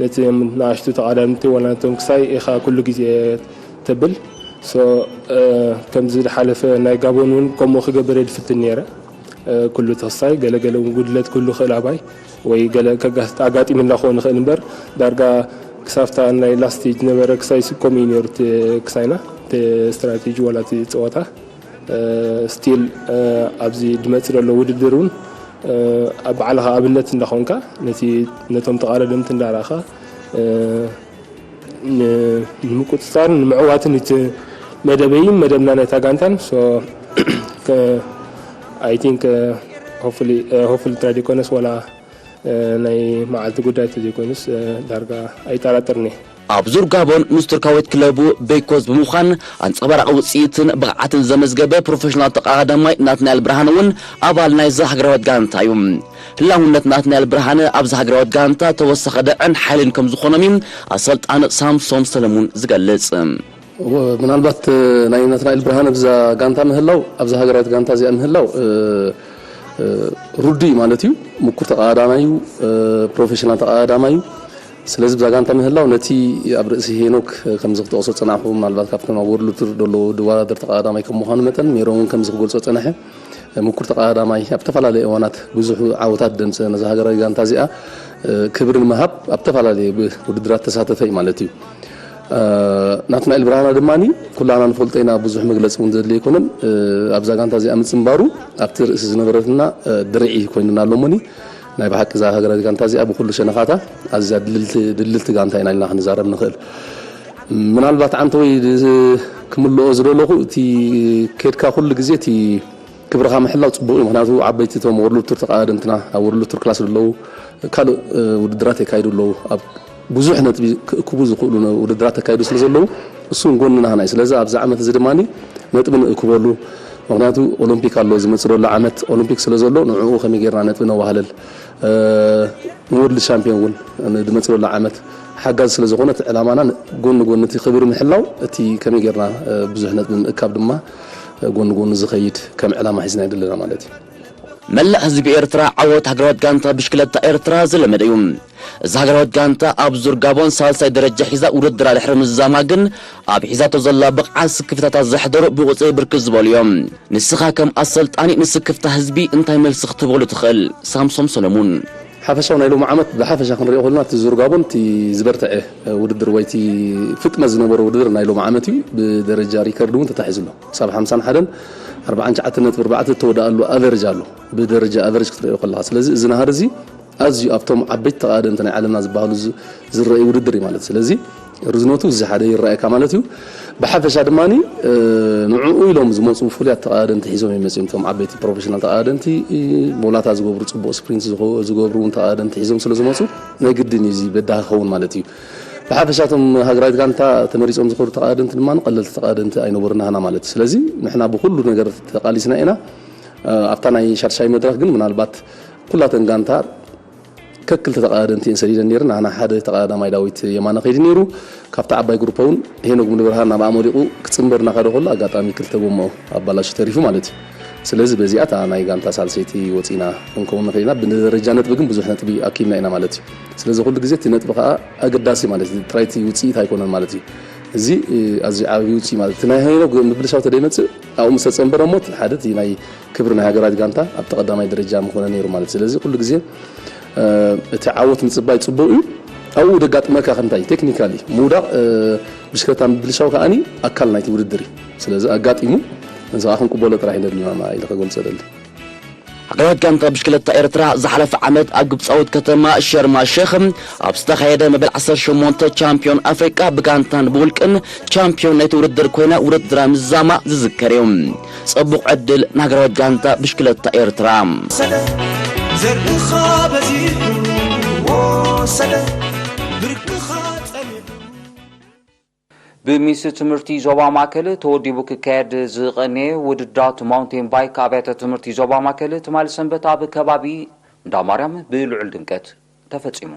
ነቲ ንኣሽቱ ተቓዳድምቲ ዋላ ነቶም ክሳይ ኢኻ ኩሉ ግዜ ተብል። ከምዚ ዝሓለፈ ናይ ጋቦን እውን ከምኡ ክገብር እየ ዝፍትን ነይረ። ኩሉ ተኽሳይ ገለገለ እውን ጉድለት ክህሉ ክእል ኣባይ ወይ ገለ ኣጋጢምና ክኾን ይኽእል እምበር ዳርጋ ክሳብታ ናይ ላስት ስቴጅ ነበረ ክሳይ ስኮም እዩ ነይሩ ክሳይና ስትራቴጂ ዋላ እቲ ፀወታ ስቲል ኣብዚ ድመፅ ዘሎ ውድድር እውን ኣብ ባዕልኻ ኣብነት እንዳኾንካ ነቶም ተቓዳደምቲ እንዳረእኻ ንምቁፅፃርን ንምዕዋትን እቲ መደበይን መደብና ናይታ ጋንታን I think hopefully ተደይኮነስ ወላ ናይ መዓልቲ ጉዳይ ተዘይኮይኑስ ዳርጋ ኣይጠራጠርኒ። ኣብ ዙር ጋቦን ምስ ቱርካዊት ክለቡ ቤይኮዝ ብምዃን ኣንጸባራቒ ውጽኢትን ብቕዓትን ዘመዝገበ ፕሮፌሽናል ተቐዳዳማይ ናትናኤል ብርሃነ እውን ኣባል ናይዛ ሃገራዊት ጋንታ እዩ። ህላውነት ናትናኤል ብርሃነ ኣብዛ ሃገራዊት ጋንታ ተወሳኺ ደዕን ሓይልን ከም ዝኾኖም እዩ ኣሰልጣኒ ሳምሶም ሰለሙን ዝገልጽ። ምናልባት ናይ ናትናኤል ብርሃነ ኣብዛ ጋንታ ምህላው ኣብዛ ሃገራዊት ጋንታ እዚኣ ምህላው ርዱእ ማለት እዩ። ምኩር ተቐዳዳማይ እዩ፣ ፕሮፌሽናል ተቐዳዳማይ እዩ። ስለዚ ብዛ ጋንታ ምህላው ነቲ ኣብ ርእሲ ሄኖክ ከምዚ ክጠቕሶ ዝጸናሕኩ ምናልባት ካብቶም ኣብ ወርልድ ቱር ዘለዉ ድወዳደር ተቐዳዳማይ ከም ምዃኑ መጠን ሜሮን እውን ከምዚ ክገልጾ ዝጸንሐ ምኩር ተቐዳዳማይ ኣብ ዝተፈላለዩ እዋናት ብዙሕ ዓወታት ደምጸ ነዛ ሃገራዊ ጋንታ እዚኣ ክብሪ ንምሃብ ኣብ ተፈላለየ ውድድራት ተሳተፈ እዩ ማለት እዩ። ናትናኤል ብርሃና ድማ ኩላና ንፈልጦ ኢና፣ ብዙሕ መግለፂ እውን ዘድልዮ ኣይኮነን። ኣብዛ ጋንታ እዚኣ ምፅንባሩ ኣብቲ ርእሲ ዝነበረትና ድርዒ ኮይኑና ኣሎ እሞኒ ናይ ብሓቂ እዛ ሃገራዊት ጋንታ እዚኣ ብኩሉ ሸነኻታ ኣዝያ ድልልቲ ድልልቲ ጋንታ ኢና ኢልና ክንዛረብ ንኽእል። ምናልባት ዓንተወይ ክምልኦ ዝደለኹ እቲ ኬድካ ኩሉ ግዜ እቲ ክብርኻ ምሕላው ፅቡቕ እዩ። ምክንያቱ ዓበይቲ እቶም ወርልድ ቱር ተቐዳደምትና ኣብ ወርልድ ቱር ክላስ ዘለዉ ካልእ ውድድራት የካይዱ ኣለዉ። ኣብ ብዙሕ ነጥቢ ክእክቡ ዝኽእሉ ውድድራት ተካይዱ ስለ ዘለዉ እሱ እውን ጎንና ሃና እዩ። ስለዚ ኣብዚ ዓመት እዚ ድማ ነጥቢ ንእክበሉ። ምክንያቱ ኦሎምፒክ ኣሎ ዝመፅእ ዘሎ ዓመት ኦሎምፒክ ስለ ዘሎ ንዕኡ ከመይ ጌርና ነጥቢ ነዋህለል ንወርልድ ሻምፒዮን እውን ዝመፅእ ዘሎ ዓመት ሓጋዚ ስለ ዝኾነ እቲ ዕላማና ጎኒ ጎኒ እቲ ክብሪ ምሕላው እቲ ከመይ ጌርና ብዙሕ ነጥቢ ምእካብ ድማ ጎኒ ጎኒ ዝኸይድ ከም ዕላማ ሒዝና ዘለና ማለት እዩ። መላእ ህዝቢ ኤርትራ ዓወት ሃገራዊት ጋንታ ብሽክለታ ኤርትራ ዝለመደ እዩ። እዛ ሃገራዊት ጋንታ ኣብ ዙር ጋቦን ሳልሳይ ደረጃ ሒዛ ውድድራ ድሕሪ ምዝዛማ ግን ኣብ ሒዛቶ ዘላ ብቕዓት ስክፍታታት ዘሕደሩ ብቑጽሪ ብርክት ዝበሉ እዮም። ንስኻ ከም ኣሰልጣኒ ንስክፍታ ህዝቢ እንታይ መልሲ ክትህበሉ ትኽእል? ሳምሶም ሰለሙን። ሓፈሻዊ ናይ ሎሚ ዓመት ብሓፈሻ ክንሪኦ ከለና እቲ ዙር ጋቦን እቲ ዝበርትዐ ውድድር ወይ እቲ ፍጥነት ዝነበሮ ውድድር ናይ ሎሚ ዓመት እዩ። ብደረጃ ሪከርድ እውን ተታሒዙ ኣሎ። ክሳብ ሓምሳን ሓደን ኣርባዓን ትሽዓተን ነጥቢ ኣርባዕተ እተወድኣሉ ኣቨረጅ ኣሎ ብደረጃ ኣቨረጅ ክትሪኦ ከለኻ። ስለዚ እዚ ናህሪ እዚ ኣዝዩ ኣብቶም ዓበይቲ ተቐዳደምቲ ናይ ዓለምና ዝበሃሉ ዝረኣይ ውድድር እዩ ማለት እዩ። ስለዚ ርዝነቱ እዚ ሓደ ይረኣየካ ማለት እዩ። ብሓፈሻ ድማ ንዕኡ ኢሎም ዝመፁ ፍሉያት ተቐዳደምቲ ሒዞም እዮም መፅኦም። እቶም ዓበይቲ ፕሮፌሽናል ተቐዳደምቲ ቦላታ ዝገብሩ፣ ፅቡቕ ስፕሪንት ዝገብሩ እውን ተቐዳደምቲ ሒዞም ስለ ዝመፁ ናይ ግድን እዩ እዚ በዳሂ ክኸውን ማለት እዩ። ብሓፈሻ እቶም ሃገራዊት ጋንታ ተመሪፆም ዝኸዱ ተቐዳደምቲ ድማ ቀለልቲ ተቐዳደምቲ ኣይነበሩን ናህና ማለት እዩ። ስለዚ ንሕና ብኩሉ ነገር ተቓሊስና ኢና። ኣብታ ናይ ሻድሻይ መድረኽ ግን ምናልባት ኩላተን ጋንታ ከክልተ ተቐዳደምቲ እየን ሰዲደን ነይረን። ኣና ሓደ ተቐዳዳማይ ዳዊት የማነ ከይዱ ነይሩ። ካብቲ ዓባይ ግሩፕ እውን ሄኖክ ሙሉብርሃን ናብ ኣመሪቑ ክፅንበር እናኸደ ከሎ ኣጋጣሚ ክልተ ጎማኡ ኣባላሹ ተሪፉ ማለት እዩ። ስለዚ በዚኣ እታ ናይ ጋንታ ሳልሰይቲ ወፂና ክንከውን ንኽእል ኢና። ብደረጃ ነጥቢ ግን ብዙሕ ነጥቢ ኣኪብና ኢና ማለት እዩ። ስለዚ ኩሉ ግዜ እቲ ነጥቢ ከዓ ኣገዳሲ ማለት እዩ። ጥራይቲ ውፅኢት ኣይኮነን ማለት እዩ። እዚ ኣዝዩ ዓብዪ ውፅኢ ማለት እቲ ናይ ሄኖክ ምብልሻው ተደይመፅእ ኣብኡ ምስ ተፀንበረ እሞ እቲ ሓደ እቲ ናይ ክብሪ ናይ ሃገራት ጋንታ ኣብቲ ቀዳማይ ደረጃ ምኾነ ነይሩ ማለት። ስለዚ ኩሉ ግዜ እቲ ዓወት ምጽባይ ጽቡቕ እዩ። ኣብኡ ደጋጥመካ ከምታይ ቴክኒካሊ ምውዳቕ ብሽክለታ ምብልሻው ከኣኒ ኣካል ናይቲ ውድድር እዩ። ስለዚ ኣጋጢሙ እዚ ከዓ ክንቅበሎ ጥራሕ ኢና ደሊና ኢለ ከገልጾ ደሊ። ሃገራዊት ጋንታ ብሽክለታ ኤርትራ ዝሓለፈ ዓመት ኣብ ግብጻዊት ከተማ ሸርማ ሸኽ ኣብ ዝተኻየደ መበል ዓሰርተ ሸሞንተ ቻምፒዮን ኣፍሪቃ ብጋንታን ብውልቅን ቻምፒዮን ናይቲ ውድድር ኮይና ውድድራ ምዛማ ዝዝከር እዩ። ጽቡቕ ዕድል ንሃገራዊት ጋንታ ብሽክለታ ኤርትራ። ብሚኒስትሪ ትምህርቲ ዞባ ማእከል ተወዲቡ ክካየድ ዝቐነየ ውድድራት ማውንቴን ባይክ ኣብያተ ትምህርቲ ዞባ ማእከል ትማሊ ሰንበት ኣብ ከባቢ እንዳ ማርያም ብልዑል ድምቀት ተፈጺሙ።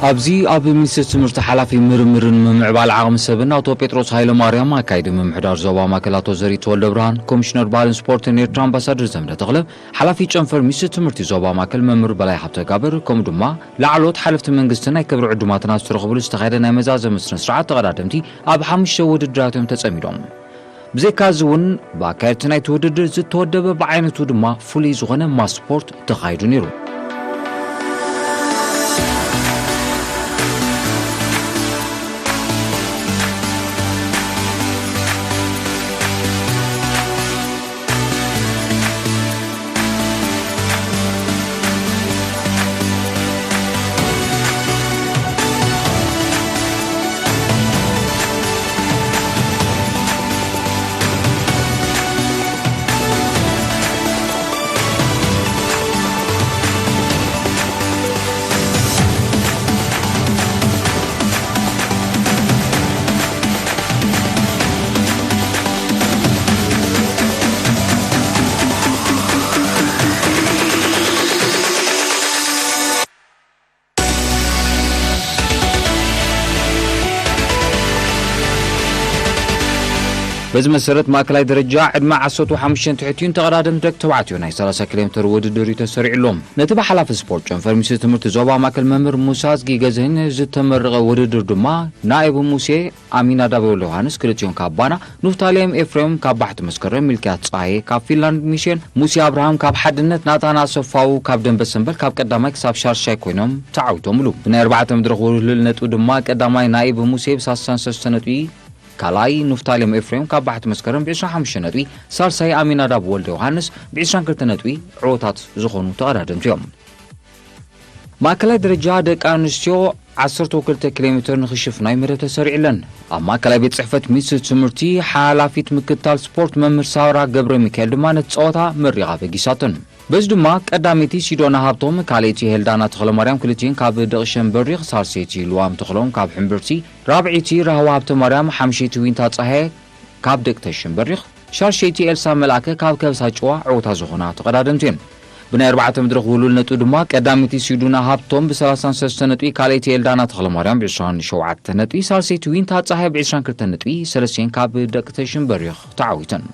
ኣብዚ ኣብ ሚኒስትሪ ትምህርቲ ሓላፊ ምርምርን ምምዕባል ዓቕሚ ሰብን ኣቶ ጴጥሮስ ሃይለማርያም፣ ኣካይዲ ምምሕዳር ዞባ ማእከል ኣቶ ዘርኢት ተወልደብርሃን፣ ኮሚሽነር ባህልን ስፖርትን ኤርትራ ኣምባሳደር ዘምደ ተኽለ፣ ሓላፊ ጨንፈር ሚኒስትሪ ትምህርቲ ዞባ ማእከል መምህር በላይ ሃብተጋብር፣ ከምኡ ድማ ላዕለዎት ሓለፍቲ መንግስትን ናይ ክብሪ ዕዱማትን ኣብ ዝተረኽብሉ ዝተኻየደ ናይ መዛዘሚ ስነ ስርዓት፣ ተቐዳደምቲ ኣብ ሓሙሽተ ውድድራት እዮም ተጸሚዶም። ብዘይካ እዚ እውን ብኣካየድቲ ናይቲ ውድድር ዝተወደበ፣ ብዓይነቱ ድማ ፍሉይ ዝኾነ ማስ ስፖርት ተኻይዱ ነይሩ። በዚ መሰረት፣ ማእከላይ ደረጃ ዕድመ ዓሰርተ ሓሙሽተ ትሕት እዩን ተቐዳደምቲ ደቂ ተባዕትዮ ናይ ሰላሳ ኪሎ ሜትር ውድድር እዩ ተሰሪዕሎም። ነቲ ብሓላፊ ስፖርት ጨንፈር ሚኒስትሪ ትምህርቲ ዞባ ማእከል መምህር ሙሳ ኣዝጊ ገዝህን ዝተመረቐ ውድድር ድማ፣ ናኢብ ሙሴ ኣሚናዳብ ወልደዮሃንስ፣ ክልቲኦም ካብ ባና፣ ኑፍታሌም ኤፍሬም ካብ ባሕቲ መስከረም፣ ሚልክያስ ጸሃየ ካብ ፊንላንድ ሚሽን፣ ሙሴ ኣብርሃም ካብ ሓድነት፣ ናታን ኣሰፋው ካብ ደንበ ሰንበል ካብ ቀዳማይ ክሳብ ሻርሻይ ኮይኖም ተዓዊቶምሉ። ብናይ ኣርባዕተ መድረኽ ውህሉል ነጥቢ ድማ ቀዳማይ ናኢብ ሙሴ ብ ሰላሳ ሰለስተ ነጥቢ፣ ካልኣይ ኑፍታሌም ኤፍሬም ካብ ባሕቲ መስከረም ብ ዕስራን ሓሙሽተ ነጥቢ፣ ሳልሳይ ኣሚናዳብ ወልደ ዮሃንስ ብ ዕስራን ክልተ ነጥቢ ዕዉታት ዝኾኑ ተቐዳደምቲ እዮም። ማእከላይ ደረጃ ደቂ ኣንስትዮ ዓሰርተ ክልተ ኪሎ ሜትር ንኽሽፍና እዩ መደብ ተሰሪዕለን። ኣብ ማእከላይ ቤት ጽሕፈት ሚኒስትሪ ትምህርቲ ሓላፊት ምክትታል ስፖርት መምህር ሳራ ገብረ ሚካኤል ድማ ነቲ ጸወታ መሪቓ በጊሳተን። በዚ ድማ ቀዳመይቲ ሲዶና ሃብቶም፣ ካልኣይቲ ሄልዳና ተኽለማርያም፣ ክልቲኤን ካብ ደቂ ሸምበሪኽ፣ ሳልሰይቲ ልዋም ተኽሎም ካብ ሕምብርቲ፣ ራብዐይቲ ራህዋ ሃብተማርያም፣ ሓምሸይቲ ዊንታ ጸሃየ ካብ ደቂ ተሽም በሪኽ፣ ሻድሸይቲ ኤልሳ መልኣከ ካብ ከበሳ ጭዋ ዕውታ ዝኾና ተቐዳደምቲ እየን። ብናይ ኣርባዕተ መድረኽ ውህሉል ነጥቢ ድማ ቀዳመይቲ ሲዱና ሃብቶም ብ ሰላሳን ሰለስተ ነጥቢ፣ ካልኣይቲ ኤልዳና ተኽለማርያም ብ ዕስራን ሸውዓተ ነጥቢ፣ ሳልሰይቲ ዊንታ ጸሃየ ብ ዕስራን ክልተ ነጥቢ፣ ሰለስቲኤን ካብ ደቂ ተሽም በሪኽ ተዓዊተን።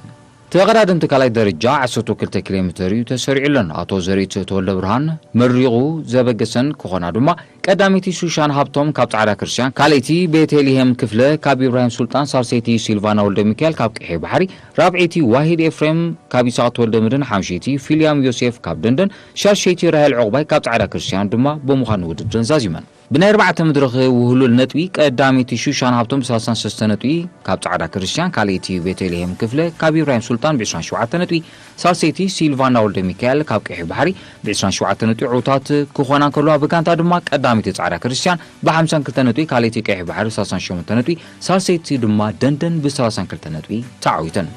ተቐዳደምቲ ካልኣይ ደረጃ ዓሰርተ ክልተ ኪሎ ሜትር እዩ ተሰሪዑለን። ኣቶ ዘርኢት ተወልደ ብርሃን መሪቑ ዘበገሰን ክኾና ድማ፣ ቀዳመይቲ ሹሻን ሃብቶም ካብ ጻዕዳ ክርስቲያን፣ ካልኣይቲ ቤተልሄም ክፍለ ካብ ኢብራሂም ሱልጣን፣ ሳልሰይቲ ሲልቫና ወልደ ሚካኤል ካብ ቀይሕ ባሕሪ፣ ራብዐይቲ ዋሂድ ኤፍሬም ካብ ይስሐቅ ተወልደ መድህን፣ ሓምሸይቲ ፊልያም ዮሴፍ ካብ ደንደን፣ ሻድሸይቲ ራሄል ዑቕባይ ካብ ጻዕዳ ክርስቲያን ድማ ብምዃን ውድድረን ዛዚመን። ብናይ ኣርባዕተ መድረኽ ውህሉል ነጥቢ ቀዳመይቲ ሹሻን ሃብቶም ብ ሰላሳን ሰለስተ ነጥቢ ካብ ጻዕዳ ክርስቲያን፣ ካልኣይቲ ቤተልሄም ክፍለ ካብ ኢብራሂም ሱልጣን ብ ዕስራን ሸውዓተ ነጥቢ፣ ሳልሰይቲ ሲልቫና ወልደ ሚካኤል ካብ ቀይሕ ባሕሪ ብ ዕስራን ሸውዓተ ነጥቢ ዕውታት ክኾና እንከለዋ፣ ብጋንታ ድማ ቀዳመይቲ ጻዕዳ ክርስቲያን ብ ሓምሳን ክልተ ነጥቢ፣ ካልኣይቲ ቀይሕ ባሕሪ ብ ሰላሳን ሸሞንተ ነጥቢ፣ ሳልሰይቲ ድማ ደንደን ብ ሰላሳን ክልተ ነጥቢ ተዓዊተን።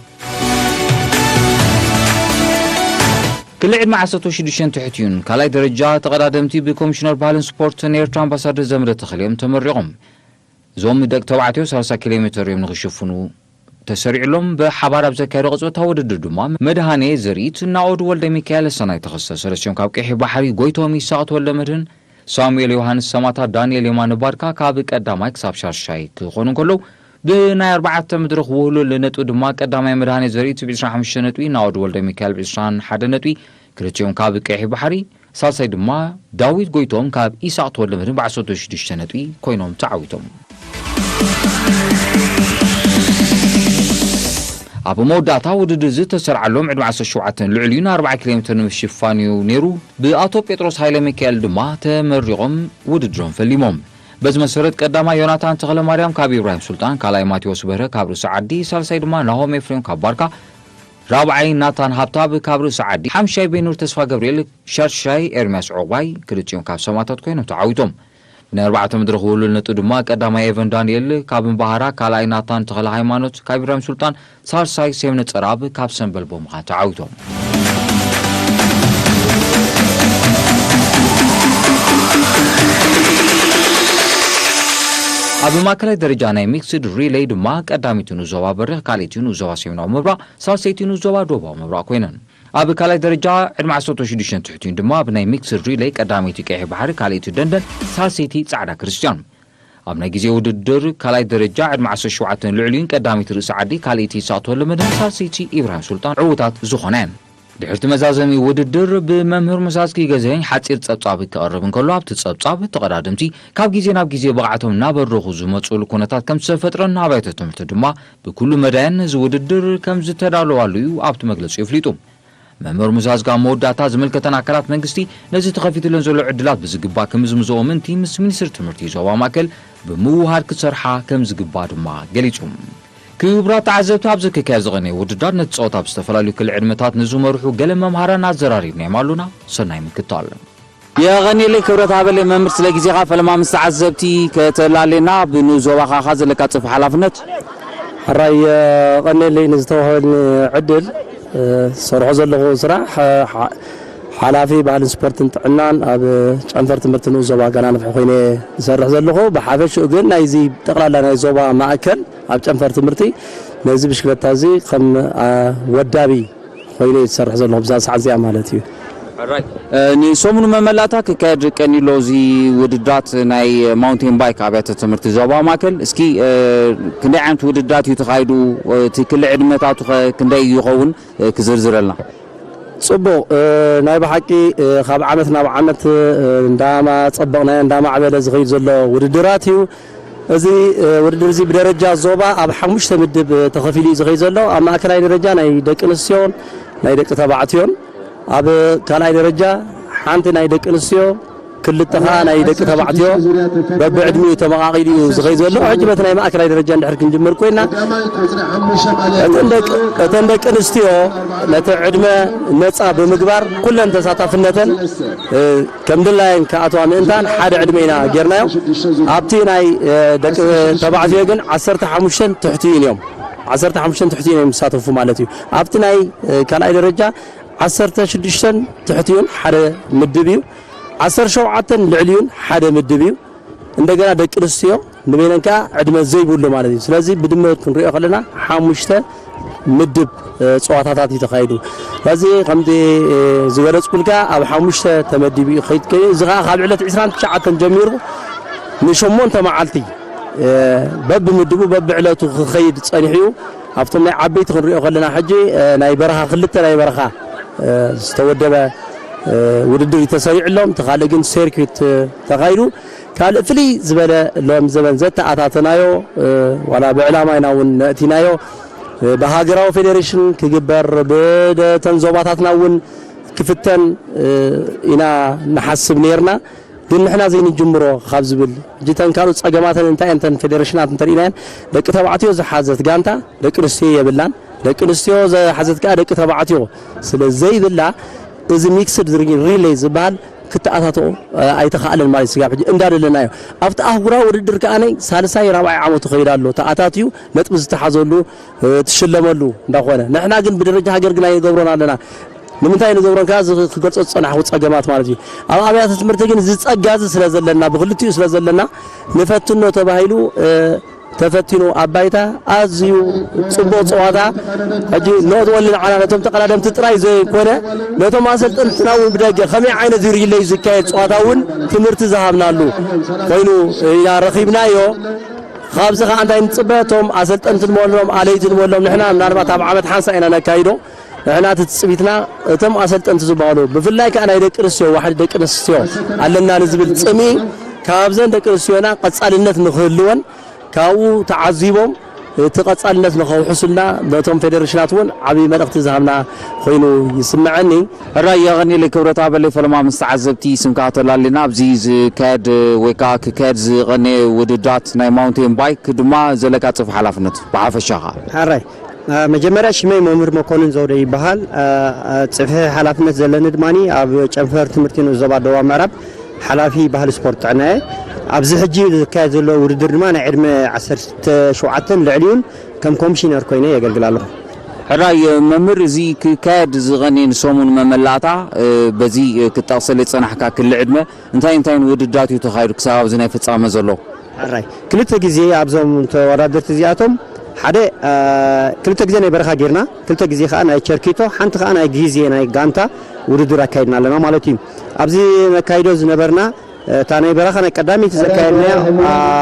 ክሊ ዕድመ ዓሰርተ ሽዱሽተን ትሕት እዩን ካልኣይ ደረጃ ተቐዳደምቲ ብኮሚሽነር ባህልን ስፖርትን ኤርትራ ኣምባሳደር ዘምረ ተኽልዮም ተመሪቖም። እዞም ደቂ ተባዕትዮ ሰላሳ ኪሎ ሜትር እዮም ንኽሽፍኑ ተሰሪዕሎም። ብሓባር ኣብ ዘካየዶ ቅጽበታዊ ውድድር ድማ መድሃኔ ዘርኢት፣ ናኦድ ወልደ ሚካኤል፣ ሰናይ ተኸስተ ሰለስቲኦም ካብ ቀይሕ ባሕሪ፣ ጎይቶም ይስሐቅ ተወልደ መድህን፣ ሳሙኤል ዮሃንስ ሰማታ፣ ዳንኤል የማነ ባርካ ካብ ቀዳማይ ክሳብ ሻሻይ ክኾኑ እንከለዉ፣ ብናይ ኣርባዕተ መድረኽ ውህሉል ነጥቢ ድማ ቀዳማይ መድሃኔ ዘርኢት ብዕስራን ሓሙሽተ ነጥቢ፣ ናኦድ ወልደ ሚካኤል ብዕስራን ሓደ ነጥቢ፣ ክልቲኦም ካብ ቀይሕ ባሕሪ፣ ሳልሳይ ድማ ዳዊት ጎይቶም ካብ ኢሳቅ ተወልደ መድህን ብዓሰርተ ሽዱሽተ ነጥቢ ኮይኖም ተዓዊቶም። ኣብ መወዳእታ ውድድር ዝተሰርዓሎም ዕድመ ዓሰርተ ሸውዓተ ልዕሊኡን ኣርባዓ ኪሎ ሜትር ንምሽፋን እዩ ነይሩ። ብኣቶ ጴጥሮስ ሃይለ ሚካኤል ድማ ተመሪቖም ውድድሮም ፈሊሞም። በዚ መሰረት ቀዳማይ ዮናታን ተኽለ ማርያም ካብ ኢብራሂም ሱልጣን፣ ካልኣይ ማቴዎስ በርሀ ካብ ርእሲ ዓዲ፣ ሳልሳይ ድማ ናሆም ኤፍሬም ካብ ባርካ፣ ራብዓይ ናታን ሃብታብ ካብ ርእሲ ዓዲ፣ ሓምሻይ ቤኑር ተስፋ ገብርኤል፣ ሻድሻይ ኤርምያስ ዑቕባይ፣ ክልቲኦም ካብ ሰማታት ኮይኖም ተዓዊቶም። ብናይ ኣርባዕተ መድረኽ ውህሉል ነጥቢ ድማ ቀዳማይ ኤቨን ዳንኤል ካብ እምባሃራ፣ ካልኣይ ናታን ተኽለ ሃይማኖት ካብ ኢብራሂም ሱልጣን፣ ሳልሳይ ሴምነ ጸራብ ካብ ሰምበል ብምዃን ተዓዊቶም። ኣብ ማእከላይ ደረጃ ናይ ሚክስድ ሪሌይ ድማ ቀዳሚቱ ንዞባ በሪኽ፣ ካልኣይቲ ንዞባ ሰሜናዊ ምብራቕ፣ ሳልሰይቲ ንዞባ ደቡባዊ ምብራቕ ኮይነን። ኣብ ካልኣይ ደረጃ ዕድመ ዓሰርተ ሽዱሽተ ትሕቲኡን ድማ ብናይ ሚክስድ ሪሌይ ቀዳመይቲ ቀይሕ ባሕሪ፣ ካልኣይቲ ደንደን፣ ሳልሰይቲ ጻዕዳ ክርስትያን። ኣብ ናይ ግዜ ውድድር ካልኣይ ደረጃ ዕድመ ዓሰርተ ሸውዓተ ልዕሊኡን ቀዳመይቲ ርእሲ ዓዲ፣ ካልኣይቲ ይስሐቅ ተወልደ መድህን፣ ሳልሰይቲ ኢብራሂም ሱልጣን ዕዉታት ዝኾና እየን። ድሕርቲ መዛዘሚ ውድድር ብመምህር ሙሳዝጊ ገዛኸኝ ሓጺር ጸብጻብ ክቐርብ እንከሎ፣ ኣብቲ ጸብጻብ ተቐዳደምቲ ካብ ግዜ ናብ ግዜ ብቕዓቶም እናበረኹ ዝመጽእሉ ኩነታት ከም ዝተፈጥረን ኣብያተ ትምህርቲ ድማ ብኩሉ መዳየን ነዚ ውድድር ከም ዝተዳለዋሉ እዩ ኣብቲ መግለጺ ኣፍሊጡ። መምህር ሙሳዝጊ ኣብ መወዳእታ ዝምልከተን ኣካላት መንግስቲ ነዚ ተኸፊቱለን ዘሎ ዕድላት ብዝግባእ ክምዝምዝኦ ምእንቲ ምስ ሚኒስትሪ ትምህርቲ ዞባ ማእከል ብምውሃድ ክሰርሓ ከም ዝግባእ ድማ ገሊጹ። ክቡራት ተዓዘብቲ፣ ኣብዚ ክካየድ ዝቐነየ ውድድር ነቲ ጸወታ ብዝተፈላለዩ ክሊ ዕድመታት ንዝመርሑ ገለ መምሃራን ኣዘራሪብናዮም ኣሎና። ሰናይ ምክትታል። የቐንየለይ ክብረት ሃበለይ መምህር ስለ ግዜኻ። ፈለማ ምስ ተዓዘብቲ ከተላሌና ብንኡስ ዞባኻ ዘለካ ጽፍሒ ሓላፍነት። ሕራይ የቐንየለይ ንዝተዋህበኒ ዕድል። ዝሰርሖ ዘለኹ ስራሕ ሓ-፣ ሓላፊ ባህልን ስፖርትን ጥዕናን ኣብ ጨንፈር ትምህርቲ ንኡስ ዞባ ጋና ንፍሒ ኮይነ ዝሰርሕ ዘለኹ። ብሓፈሽኡ ግን ናይዚ ጠቕላላ ናይ ዞባ ማእከል ኣብ ጨንፈር ትምህርቲ ነዚ ብሽክለታ እዚ ከም፣ አ፣ ወዳቢ ኮይኑ እዩ ዝሰርሕ ዘለኹ ብዛ ሰዓት እዚኣ ማለት እዩ። ሕራይ፣ እ፣ ንሰሙኑ መመላእታ ክካየድ ቀኒሎ እዚ ውድድራት ናይ ማውንቴን ባይክ ኣብያተ ትምህርቲ ዞባ ማእከል። እስኪ፣ እ፣ ክንደይ ዓይነት ውድድራት እዩ ተኻይዱ? እቲ ክሊ ዕድመታቱ ኸ ክንደይ ይኸውን? እ፣ ክዝርዝረልና። ጽቡቕ፣ እ፣ ናይ ብሓቂ፣ እ፣ ካብ ዓመት ናብ ዓመት፣ እ፣ እንዳማጸበቕናዮ እንዳማዕበለ ዝኸይድ ዘሎ ውድድራት እዩ። እዚ፣ እ፣ ውድድር እዚ ብደረጃ ዞባ ኣብ ሓሙሽተ ምድብ፣ እ፣ ተኸፊሉ እዩ ዝኸይድ ዘሎ። ኣብ ማእከላይ ደረጃ ናይ ደቂ ኣንስትዮን ናይ ደቂ ተባዕትዮን፣ ኣብ ካልኣይ ደረጃ ሓንቲ ናይ ደቂ ኣንስትዮ፣ ክልተ ኸኣ ናይ ደቂ ተባዕትዮ፣ በብዕድሚኡ ተመቓቒሉ እዩ ዝኸይድ ዘሎ። ሕጂ በቲ ናይ ማእከላይ ደረጃ እንድሕር ክንጅምር ኮይና፣ እተን ደቂ፣ እተን ደቂ ኣንስትዮ ነቲ ዕድመ ነጻ ብምግባር ኩለን ተሳታፍነተን፣ እ፣ ከም ድላየን ክኣትዋ ምእንታን ሓደ ዕድመ ኢና ጌርናዮ። ኣብቲ ናይ፣ እ፣ ደቂ ተባዕትዮ ግን ዓሰርተ ሓሙሽተን ትሕቲኡን እዮም። ዓሰርተ ሓሙሽተን ትሕቲኡን እዮም ዝሳተፉ ማለት እዩ። ኣብቲ ናይ፣ እ፣ ካልኣይ ደረጃ ዓሰርተ ሽዱሽተን ትሕቲኡን ሓደ ምድብ እዩ። ዓሰርተ ሸውዓተን ልዕሊኡን ሓደ ምድብ እዩ። እንደገና ደቂ ኣንስትዮ ንበይነን ከኣ ዕድመ ዘይብሉ ማለት እዩ። ስለዚ ብድምር ክንሪኦ ከለና ሓሙሽተ ምድብ፣ እ፣ ጸዋታታት እዩ ተኻይዱ። ስለዚ ከምቲ፣ እ፣ ዝገለጽኩልካ ኣብ ሓሙሽተ ተመዲቡ እዩ ክኸይድ ከይዱ። እዚ ከኣ ካብ ዕለት ዕስራን ትሽዓተን ጀሚሩ ንሸሞንተ መዓልቲ፣ እ፣ በብምድቡ በብዕለቱ ክኸይድ ጸኒሑ እዩ። ኣብቶም ናይ ዓበይቲ ክንሪኦ ከለና ሕጂ፣ እ፣ ናይ በረኻ ክልተ ናይ በረኻ፣ እ፣ ዝተወደበ፣ እ፣ ውድድር እዩ ተሰሪዕሎም። እቲ ካልእ ግን ሴርኪት፣ እ፣ ተኻይዱ። ካልእ ፍልይ ዝበለ ሎም ዘበን ዘተኣታተናዮ፣ እ፣ ዋላ ብዕላማ ኢና እውን ነእቲናዮ፣ እ፣ ብሃገራዊ ፌዴሬሽን ክግበር፣ ብተን ዞባታትና እውን ክፍተን፣ እ፣ ኢና ንሓስብ ነይርና። ግን ንሕና ዘይንጅምሮ ካብ ዝብል፣ ሕጂ እተን ካልኦት ጸገማተን እንታይ እየን? እተን ፌዴሬሽናት እንተርኢናየን፣ ደቂ ተባዕትዮ ዝሓዘት ጋንታ ደቂ ኣንስትዮ የብላን፣ ደቂ ኣንስትዮ ዝሓዘት ከኣ ደቂ ተባዕትዮ ስለ ዘይብላ፣ እዚ ሚክስድ ሪ-፣ ሪሌይ ዝበሃል ክተኣታተኦ፣ እ፣ ኣይተኻእለን ማለት እዩ። ስጋብ ሕጂ እንዳደለናዮ፣ ኣብቲ ኣህጉራዊ ውድድር ከኣ ናይ ሳልሳይ ራብዓይ ዓመቱ ከይዳ ኣሎ። ተኣታትዩ ነጥቢ ዝተሓዘሉ፣ እ፣ ትሽለመሉ እንዳኾነ፣ ንሕና ግን ብደረጃ ሃገር ግን ኣይንገብሮን ኣለና። ንምንታይ ንገብሮን ከኣ እዚ ክገልጾ ዝጸናሕኩ ጸገማት ማለት እዩ። ኣብ ኣብያተ ትምህርቲ ግን እዚ ጸጋ እዚ ስለ ዘለና፣ ብክልቲኡ ስለ ዘለና፣ ንፈትኖ ተባሂሉ፣ እ፣ ተፈቲኑ ኣብ ባይታ ኣዝዩ ጽቡቕ ጸዋታ። ሕጂ ኖት ኦንሊ ንዓና ነቶም ተቐዳደምቲ ጥራይ ዘይኮነ፣ ነቶም ኣሰልጠንትና እውን ብደገ ከመይ ዓይነት እዩ ሪለይ ዝካየድ ጸዋታ እውን ትምህርቲ ዝሃብናሉ ኮይኑ ኢና ረኺብናዮ። ካብዚ ኸዓ እንታይ ንጽበ? እቶም ኣሰልጠንቲ ንበሎም፣ ኣለይቲ ንበሎም፣ ንሕና ምናልባት ኣብ ዓመት ሓንሳ ኢና ነካይዶ። ንሕና እቲ ትጽቢትና እቶም ኣሰልጠንቲ ዝበሃሉ፣ ብፍላይ ከኣ ናይ ደቂ ኣንስትዮ፣ ዋሕዲ ደቂ ኣንስትዮ ኣለና ንዝብል ጽምኢ፣ ካብዘን ደቂ ኣንስትዮና ቀጻልነት ንክህልወን፣ ካብኡ ተዓዚቦም እቲ ቀጻልነት ንኸውሕሱልና ነቶም ፌደሬሽናት እውን ዓብዪ መልእኽቲ ዝሃብና ኮይኑ ይስምዐኒ። ሕራይ የቐንየለይ ክብረት ኣበለይ ፈለማ ምስ ተዓዘብቲ ስምካ ተላሊና ኣብዚ ዝካየድ ወይ ከዓ ክካየድ ዝቐነየ ውድድራት ናይ ማውንቴን ባይክ ድማ ዘለካ ጽፍ ሓላፍነት ብሓፈሻ ኸዓ። ሕራይ፣ አ፣ መጀመርያ ሽመይ መምህር መኮንን ዘውደ ይበሃል። አ፣ አ፣ ጽፍሒ ሓላፍነት ዘለኒ ድማ ኣብ ጨንፈር ትምህርቲ ንኡስ ዞባ ደቡብ ምዕራብ ሓላፊ ባህሊ ስፖርት ጥዕና እየ። ኣብዚ ሕጂ ዝካየድ ዘሎ ውድድር ድማ ናይ ዕድመ ዓሰርተ ሸውዓተን ልዕሊኡን ከም ኮሚሽነር ኮይነ የገልግል ኣለኹ። ሕራይ መምህር፣ እዚ ክካየድ ዝቐንየን ሰሙን መመላእታ፣ እ፣ በዚ፣ እ፣ ክጠቕሰለይ ዝጸናሕካ ክሊ ዕድመ እንታይ እንታይን ውድድራት እዩ ተኻይዱ ክሳብ ኣብዚ ናይ ፍጻመ ዘሎ? ሕራይ ክልተ ግዜ ኣብዞም ተወዳደርቲ እዚኣቶም ሓደ፣ እ፣ ክልተ ግዜ ናይ በረኻ ጌርና፣ ክልተ ግዜ ከኣ ናይ ቸርኪቶ፣ ሓንቲ ከኣ ናይ ግዜ ናይ ጋንታ ውድድር ኣካይድና ኣለና ማለት እዩ። ኣብዚ ነካይዶ ዝነበርና እታ ናይ በረኻ ናይ ቀዳመይቲ ዘካየድናያ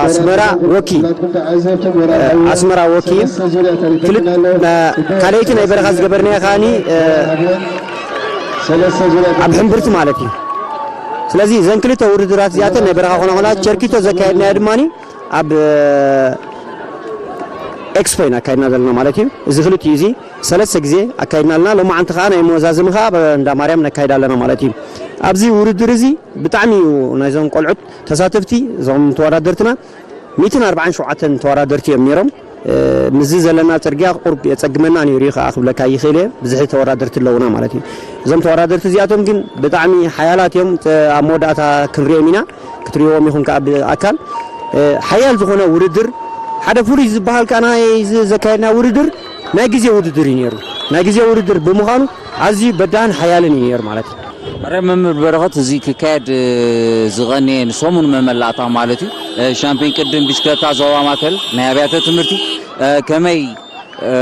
ኣስመራ ወኪ፣ ኣስመራ ወኪ፣ ክልተ፣ ካልኣይቲ ናይ በረኻ ዝገበርናያ ከኣኒ፣ እ፣ ኣብ ሕምብርቲ ማለት እዩ። ስለዚ እዘን ክልተ ውድድራት እዚኣተን ናይ በረኻ ኮና ኮና ቸርኪቶ ዘካየድናያ ድማኒ ኣብ፣ እ፣ ኤክስፖ ኢና ኣካይድና ዘለና ማለት እዩ። እዚ ክልቲኡ እዚ ሰለስተ ግዜ ኣካይድና ኣለና። ሎማዓንቲ ከኣ ናይ መወዛዝሚ ከኣ ኣብ እንዳ ማርያም ነካይድ ኣለና ማለት እዩ። ኣብዚ ውድድር እዚ ብጣዕሚ እዩ ናይዞም ቆልዑት ተሳተፍቲ፣ እዞም ተወዳደርትና ሚእትን ኣርባዓን ሸውዓተን ተወዳደርቲ እዮም ነይሮም። እ፣ ምስዚ ዘለና ጽርግያ ቁርብ የጸግመና ነይሩ እዩ ከኣ ክብለካ ይኽእል እየ። ብዝሒ ተወዳደርቲ ኣለዉና ማለት እዩ። እዞም ተወዳደርቲ እዚኣቶም ግን ብጣዕሚ ሓያላት እዮም። ተ-፣ ኣብ መወዳእታ ክንሪኦም ኢና፣ ክትሪእዎም ኢኹም ከኣ ብኣካል። እ፣ ሓያል ዝኾነ ውድድር፣ ሓደ ፍሉይ ዝበሃል ከኣ ናይ እዚ ዘካየድና ውድድር ናይ ግዜ ውድድር እዩ ነይሩ። ናይ ግዜ ውድድር ብምዃኑ ኣዝዩ በዳህን ሓያልን እዩ ነይሩ ማለት እዩ። ሕራይ መምህር በረኸት፣ እዚ ክካየድ፣ እ፣ ዝቐነየ ንሰሙን መመላእታ ማለት እዩ፣ እ፣ ሻምፒዮን ቅድም ብሽክለታ ዞባ ማእከል ናይ ኣብያተ ትምህርቲ፣ እ፣ ከመይ፣ እ፣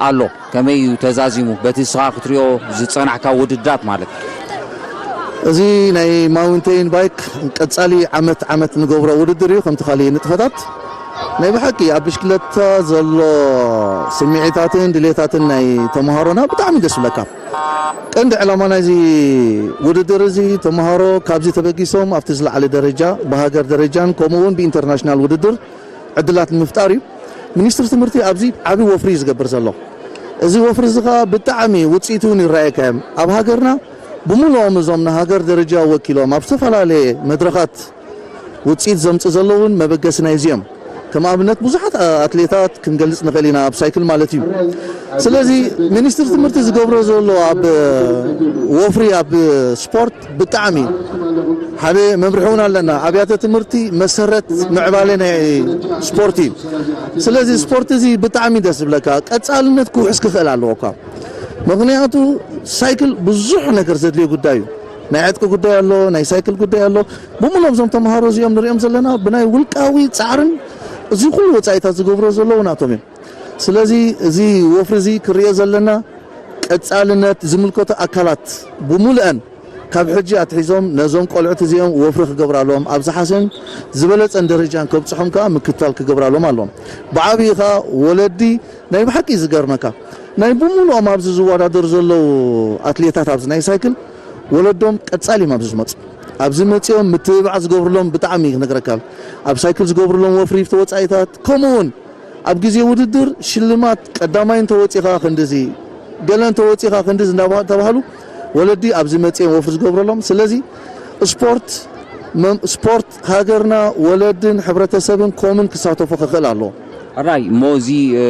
ኣሎ? ከመይ እዩ ተዛዚሙ በቲ ንስኻ ክትሪኦ ዝጸናሕካ ውድድራት ማለት? እዚ ናይ ማውንቴን ባይክ ቀጻሊ ዓመት ዓመት ንገብሮ ውድድር እዩ። ከምቲ ካልእ ንጥፈታት ናይ ብሓቂ ኣብ ብሽክለታ ዘሎ ስምዒታትን ድሌታትን ናይ ተምሃሮና ብጣዕሚ ደስ ይብለካ። ቀንዲ ዕላማ ናይዚ ውድድር እዚ ተምሃሮ ካብዚ ተበጊሶም ኣብቲ ዝለዓለ ደረጃ ብሃገር ደረጃን ከምኡ እውን ብኢንተርናሽናል ውድድር ዕድላት ንምፍጣር እዩ። ሚኒስትሪ ትምህርቲ ኣብዚ ዓቢ ወፍሪ እዩ ዝገብር ዘሎ። እዚ ወፍሪ እዚ ኸኣ ብጣዕሚ ውጽኢቱ እውን ይረኣየካ እዮም። ኣብ ሃገርና ብምልኦም እዞም ንሃገር ደረጃ ወኪሎም ኣብ ዝተፈላለየ መድረኻት ውጽኢት ዘምጽእ ዘለውን መበገሲ ናይዚ እዮም። ከም ኣብነት ብዙሓት ኣትሌታት ክንገልጽ ንኽእል ኢና፣ ኣብ ሳይክል ማለት እዩ። ስለዚ ሚኒስትሪ ትምህርቲ ዝገብሮ ዘሎ ኣብ ወፍሪ ኣብ ስፖርት ብጣዕሚ ሓደ መምርሒ እውን ኣለና። ኣብያተ ትምህርቲ መሰረት ምዕባለ ናይ ስፖርት እዩ። ስለዚ ስፖርት እዚ ብጣዕሚ ደስ ዝብለካ፣ ቀጻልነት ክውሕስ ክኽእል ኣለዎ እኳ። ምኽንያቱ ሳይክል ብዙሕ ነገር ዘድልዮ ጉዳይ እዩ። ናይ ዕጥቂ ጉዳይ ኣሎ፣ ናይ ሳይክል ጉዳይ ኣሎ። ብምሎም እዞም ተምሃሮ እዚኦም ንሪኦም ዘለና ብናይ ውልቃዊ ጻዕርን እዚ ኩሉ ወጻኢታት ዝገብሮ ዘለዉ ናቶም እዮም። ስለዚ እዚ ወፍሪ እዚ ክሪኦ ዘለና ቀጻልነት ዝምልከቶ ኣካላት ብምሉአን ካብ ሕጂ ኣትሒዞም ነዞም ቆልዑት እዚኦም ወፍሪ ክገብራሎም ኣብ ዝሓሸን ዝበለጸን ደረጃን ከብጽሖም ከኣ ምክትታል ክገብራሎም ኣለዎም። ብዓብዪ ከኣ ወለዲ ናይ ብሓቂ ዝገርመካ ናይ ብምሉኦም ኣብዚ ዝወዳደሩ ዘለዉ ኣትሌታት ኣብዚ ናይ ሳይክል ወለዶም ቀጻሊ እዮም ኣብዚ ዝመጹ። ኣብዚ መጺኦም ምትብባዕ ዝገብሩሎም ብጣዕሚ ክነግረካ። ኣብ ሳይክል ዝገብሩሎም ወፍሪ ተወጻኢታት ከምኡ እውን ኣብ ግዜ ውድድር ሽልማት ቀዳማይ እንተወጺኻ ክንድዚ፣ ገለ እንተወጺኻ ክንድዚ እንዳተባህሉ ወለዲ ኣብዚ መጺኦም ወፍሪ ዝገብረሎም። ስለዚ ስፖርት መም-፣ ስፖርት ሃገርና ወለድን ሕብረተሰብን ኮምን ክሳተፎ ክኽእል ኣለዎ። ሕራይ እሞ እዚ፣ እ፣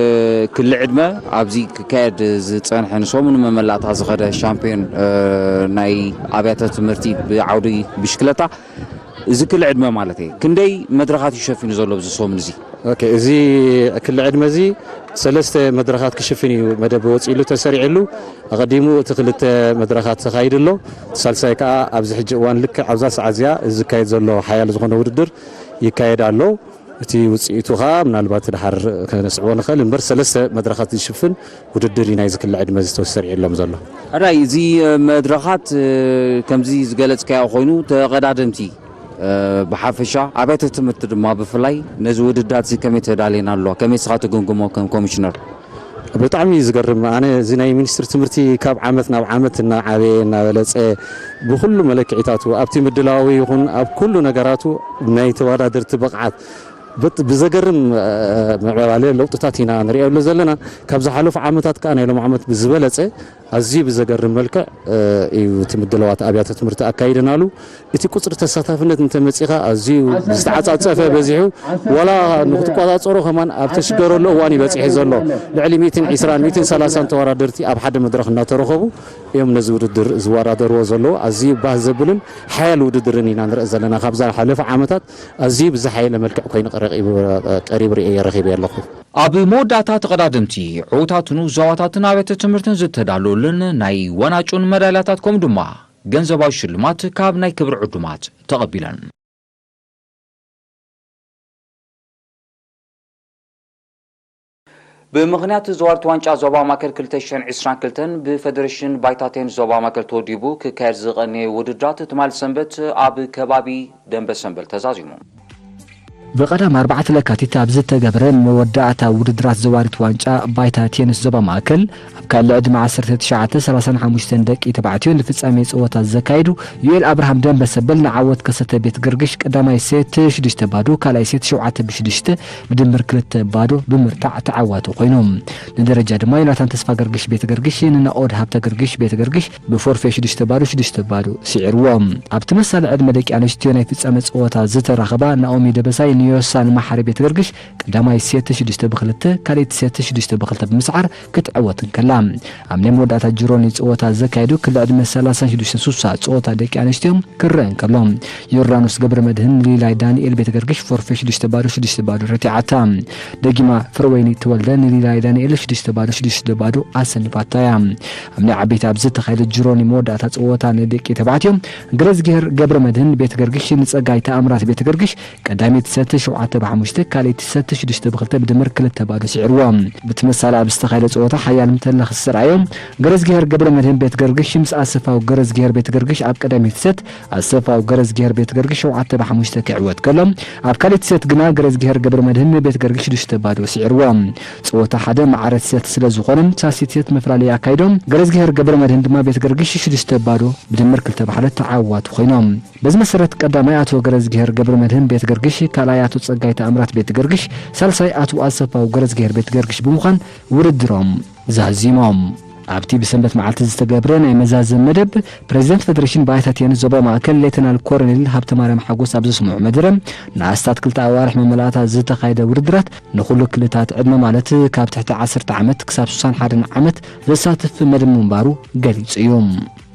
ክሊ ዕድመ ኣብዚ ክካየድ ዝጸንሐ ንሰሙን መመላእታ ዝኸደ ሻምፒዮን፣ እ፣ ናይ ኣብያተ ትምህርቲ ብዓውዲ ብሽክለታ እዚ ክሊ ዕድመ ማለት እየ። ክንደይ መድረኻት እዩ ሸፊኑ ዘሎ ኣብዚ ሰሙን እዚ? ኦኬ፣ እዚ ክሊ ዕድመ እዚ ሰለስተ መድረኻት ክሽፍን እዩ መደብ ወፂሉ ተሰሪዕሉ። ኣቐዲሙ እቲ ክልተ መድረኻት ተኻይዱ ኣሎ። እቲ ሳልሳይ ከዓ ኣብዚ ሕጂ እዋን ልክዕ ኣብዛ ሰዓት እዚኣ እዚ ዝካየድ ዘሎ ሓያል ዝኾነ ውድድር ይካየድ ኣሎ። እቲ ውፅኢቱ ከዓ ምናልባት ድሓር ከነስዕቦ ንኽእል እምበር ሰለስተ መድረኻት ዝሽፍን ውድድር እዩ ናይዚ ክሊ ዕድመ እዚ ተሰሪዕሎም ዘሎ። ሕራይ፣ እዚ መድረኻት ከምዚ ዝገለፅካዮ ኮይኑ ተቐዳደምቲ ብሓፈሻ ኣብያተ ትምህርቲ ድማ ብፍላይ ነዚ ውድዳት እዚ ከመይ ተዳልየን ኣለዋ? ከመይ ስኻ ትግምግሞ ከም ኮሚሽነር? ብጣዕሚ እዩ ዝገርም። ኣነ እዚ ናይ ሚኒስትሪ ትምህርቲ ካብ ዓመት ናብ ዓመት እናዓበየ እናበለፀ ብኩሉ መለክዒታቱ ኣብቲ ምድላዊ ይኹን ኣብ ኩሉ ነገራቱ ናይ ተወዳደርቲ ብቕዓት ብት- ብዘገርም ምዕባለ ለውጥታት ኢና ንሪኦ ዘሎ ዘለና። ካብ ዝሓለፉ ዓመታት ከዓ ናይ ሎም ዓመት ብዝበለፀ ኣዝዩ ብዘገርም መልክዕ እዩ እቲ ምድለዋት ኣብያተ ትምህርቲ ኣካይደናሉ። እቲ ቁፅሪ ተሳታፍነት እንተመፂኻ ኣዝዩ ዝተዓፃፀፈ በዚሑ፣ ዋላ ንክትቆፃፀሮ ከማን ኣብ ተሽገረሉ እዋን እዩ በፂሑ ዘሎ። ልዕሊ ሚእትን ዒስራን ሚእትን ሰላሳን ተወዳደርቲ ኣብ ሓደ መድረክ እናተረኸቡ እዮም ነዚ ውድድር ዝወዳደርዎ ዘለዉ። ኣዝዩ ባህ ዘብልን ሓያል ውድድርን ኢና ንርኢ ዘለና። ካብዛ ሓለፈ ዓመታት ኣዝዩ ብዝሓየለ መልክዕ ኮይኑ ቀሪቡ ረኺበ ኣለኹ። ኣብ መወዳእታ ተቐዳደምቲ ዕውታትን ዞባታትን ኣብያተ ትምህርትን ዝተዳለወሉን ናይ ዋንጫን መዳልያታት ከምኡ ድማ ገንዘባዊ ሽልማት ካብ ናይ ክብሪ ዕዱማት ተቐቢለን። ብምኽንያት ዘዋርት ዋንጫ ዞባ ማእከል ክልተ ሽሕን ዕስራን ክልተን ብፈደረሽን ባይታ ቴኒስ ዞባ ማእከል ተወዲቡ ክካየድ ዝቐነየ ውድድራት ትማል ሰንበት ኣብ ከባቢ ደንበ ሰንበል ተዛዚሙ። ብቐዳም ኣርባዕተ ለካቲት ኣብ ዝተገብረ መወዳእታ ውድድራት ዘዋሪት ዋንጫ ባይታ ቴኒስ ዞባ ማእከል ኣብ ካልእ ዕድመ ዓሰርተ ትሽዓተ ሰላሳን ሓሙሽተን ደቂ ተባዕትዮ ንፍጻሜ ጸወታ ዘካየዱ ዩኤል ኣብርሃም ደንበ ሰበል ንዓወት ከሰተ ቤት ገርግሽ ቀዳማይ ሴት ሽዱሽተ ባዶ፣ ካልኣይ ሴት ሸውዓተ ብሽዱሽተ ብድምር ክልተ ባዶ ብምርታዕ ተዓዋቲ ኮይኖም። ንደረጃ ድማ ዮናታን ተስፋ ገርግሽ ቤት ገርግሽ ንናኦድ ሃብተ ገርግሽ ቤት ገርግሽ ብፎርፌ ሽዱሽተ ባዶ ሽዱሽተ ባዶ ስዒርዎም። ኣብቲ መሳሊ ዕድመ ደቂ ኣንስትዮ ናይ ፍጻመ ጸወታ ዝተራኸባ ናኦሚ ደበሳይ ንዮሳን መሓሪ ቤት ገርግሽ ቀዳማይ ሴት ሽዱሽተ ብክልተ፣ ካልኣይቲ ሴት ሽዱሽተ ብክልተ ብምስዓር ክትዕወት እንከላ፣ ኣብ ናይ መወዳእታ ጅሮኒ ጸወታ ዘካየዱ ክሊ ዕድመ ሰላሳን ሽዱሽተን ሱሳ ጸወታ ደቂ ኣንስትዮ ክረአ እንከሎ፣ ዮርዳኖስ ገብረ መድህን ንሊላይ ዳንኤል ቤት ገርግሽ ፎርፌ ሽዱሽተ ባዶ ሽዱሽተ ባዶ ረቲዓታ። ደጊማ ፍረወይኒ ተወልደ ንሊላይ ዳንኤል ሽዱሽተ ባዶ ሽዱሽተ ባዶ ኣሰኒፋታ እያ። ኣብ ናይ ዓበይቲ ኣብ ዝተኻየደ ጅሮኒ መወዳእታ ጸወታ ንደቂ ተባዕትዮ፣ ገረዝጊሄር ገብረ መድህን ቤት ገርግሽ ንጸጋይ ተኣምራት ቤት ገርግሽ ቀዳመይቲ ሰት ሸውዓተ ብሓሙሽተ፣ ካልኣይቲ ሰት ሽዱሽተ ብክልተ ብድምር ክልተ ባዶ ስዒርዎ። ብተመሳሳሊ ኣብ ዝተኻየደ ጸወታ ሓያል ምትህልላኽ ዝተርኣዮ ገረዝጊሄር ገብረ መድህን ቤት ገርግሽ ምስ ኣሰፋው ገረዝጊሄር ቤት ገርግሽ ኣብ ቀዳመይቲ ሰት ኣሰፋው ገረዝጊሄር ቤት ገርግሽ ሸውዓተ ብሓሙሽተ ክዕወት ከሎ፣ ኣብ ካልኣይቲ ሰት ግና ገረዝጊሄር ገብረ መድህን ቤት ገርግሽ ሽዱሽተ ባዶ ስዒርዎ። ጸወታ ሓደ ማዕረ ሰት ስለ ዝኾነ ሳልሰይቲ ሰት መፈላለይ ኣካይዶም። ገረዝጊሄር ገብረ መድህን ድማ ቤት ገርግሽ ሽዱሽተ ባዶ ብድምር ክልተ ብሓደ ተዓዋቲ ኮይኖም። በዚ መሰረት ቀዳማይ ኣቶ ገረዝጊሄር ገብረ መድህን ቤት ገርግሽ፣ ካልኣይ ኣቶ ጸጋይ ተኣምራት ቤት ገርግሽ፣ ሳልሳይ ኣቶ ኣሰፋው ገረዝጊሄር ቤት ገርግሽ ብምዃን ውድድሮም ዛዚሞም። ኣብቲ ብሰንበት መዓልቲ ዝተገብረ ናይ መዛዘም መደብ፣ ፕሬዚደንት ፌደሬሽን ባይታ ቴኒስ ዞባ ማእከል ሌተናል ኮሎኔል ሃብተማርያም ሓጎስ ኣብ ዘስምዖ መደረ፣ ንኣስታት ክልተ ኣዋርሕ መመላእታ ዝተኻየደ ውድድራት ንኹሉ ክልታት ዕድመ ማለት ካብ ትሕቲ ዓሰርተ ዓመት ክሳብ ሱሳን ሓደን ዓመት ዘሳትፍ መደብ ምንባሩ ገሊጹ እዩ።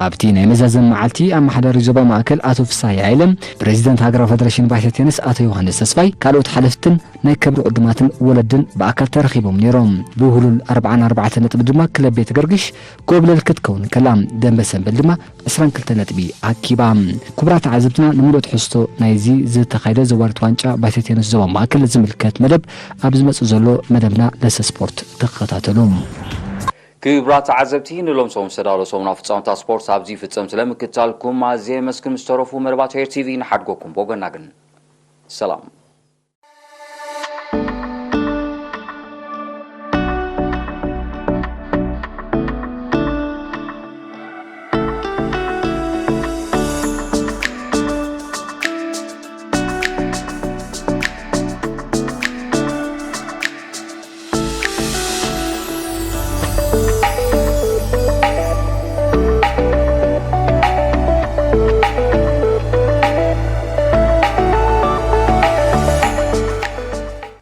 ኣብቲ ናይ መዛዘም መዓልቲ ኣመሓዳሪ ዞባ ማእከል ኣቶ ፍሳሃ ሃይለ፣ ፕሬዚደንት ሃገራዊ ፌደሬሽን ባይታ ቴኒስ ኣቶ ዮሃንስ ተስፋይ፣ ካልኦት ሓለፍትን ናይ ክብሪ ዕዱማትን ወለድን ብኣካል ተረኺቦም ነይሮም። ብውህሉል ኣርብዓን ኣርባዕተን ነጥቢ ድማ ክለብ ቤት ገርግሽ ኮብለል ክትከውን ከላ፣ ደንበ ሰንበል ድማ ዕስራን ክልተ ነጥቢ ኣኪባ። ክቡራት ተዓዘብትና፣ ንምሉእ ትሕዝቶ ናይዚ ዝተኻየደ ዘዋሪት ዋንጫ ባይታ ቴኒስ ዞባ ማእከል ዝምልከት መደብ ኣብ ዝመጽእ ዘሎ መደብና ለሰ ስፖርት ተኸታተሉ። ክቡራት ተዓዘብቲ፣ ንሎም ሰሙን ዝተዳለወ ሰሙናዊ ፍጻመታት ስፖርት ኣብዚ ይፍጸም። ስለምክትታልኩም ኣዝየ የመስግን። ምስ ተረፉ መደባት ሄር ቲቪ ንሓድጎኩም። ብወገንና ግን ሰላም።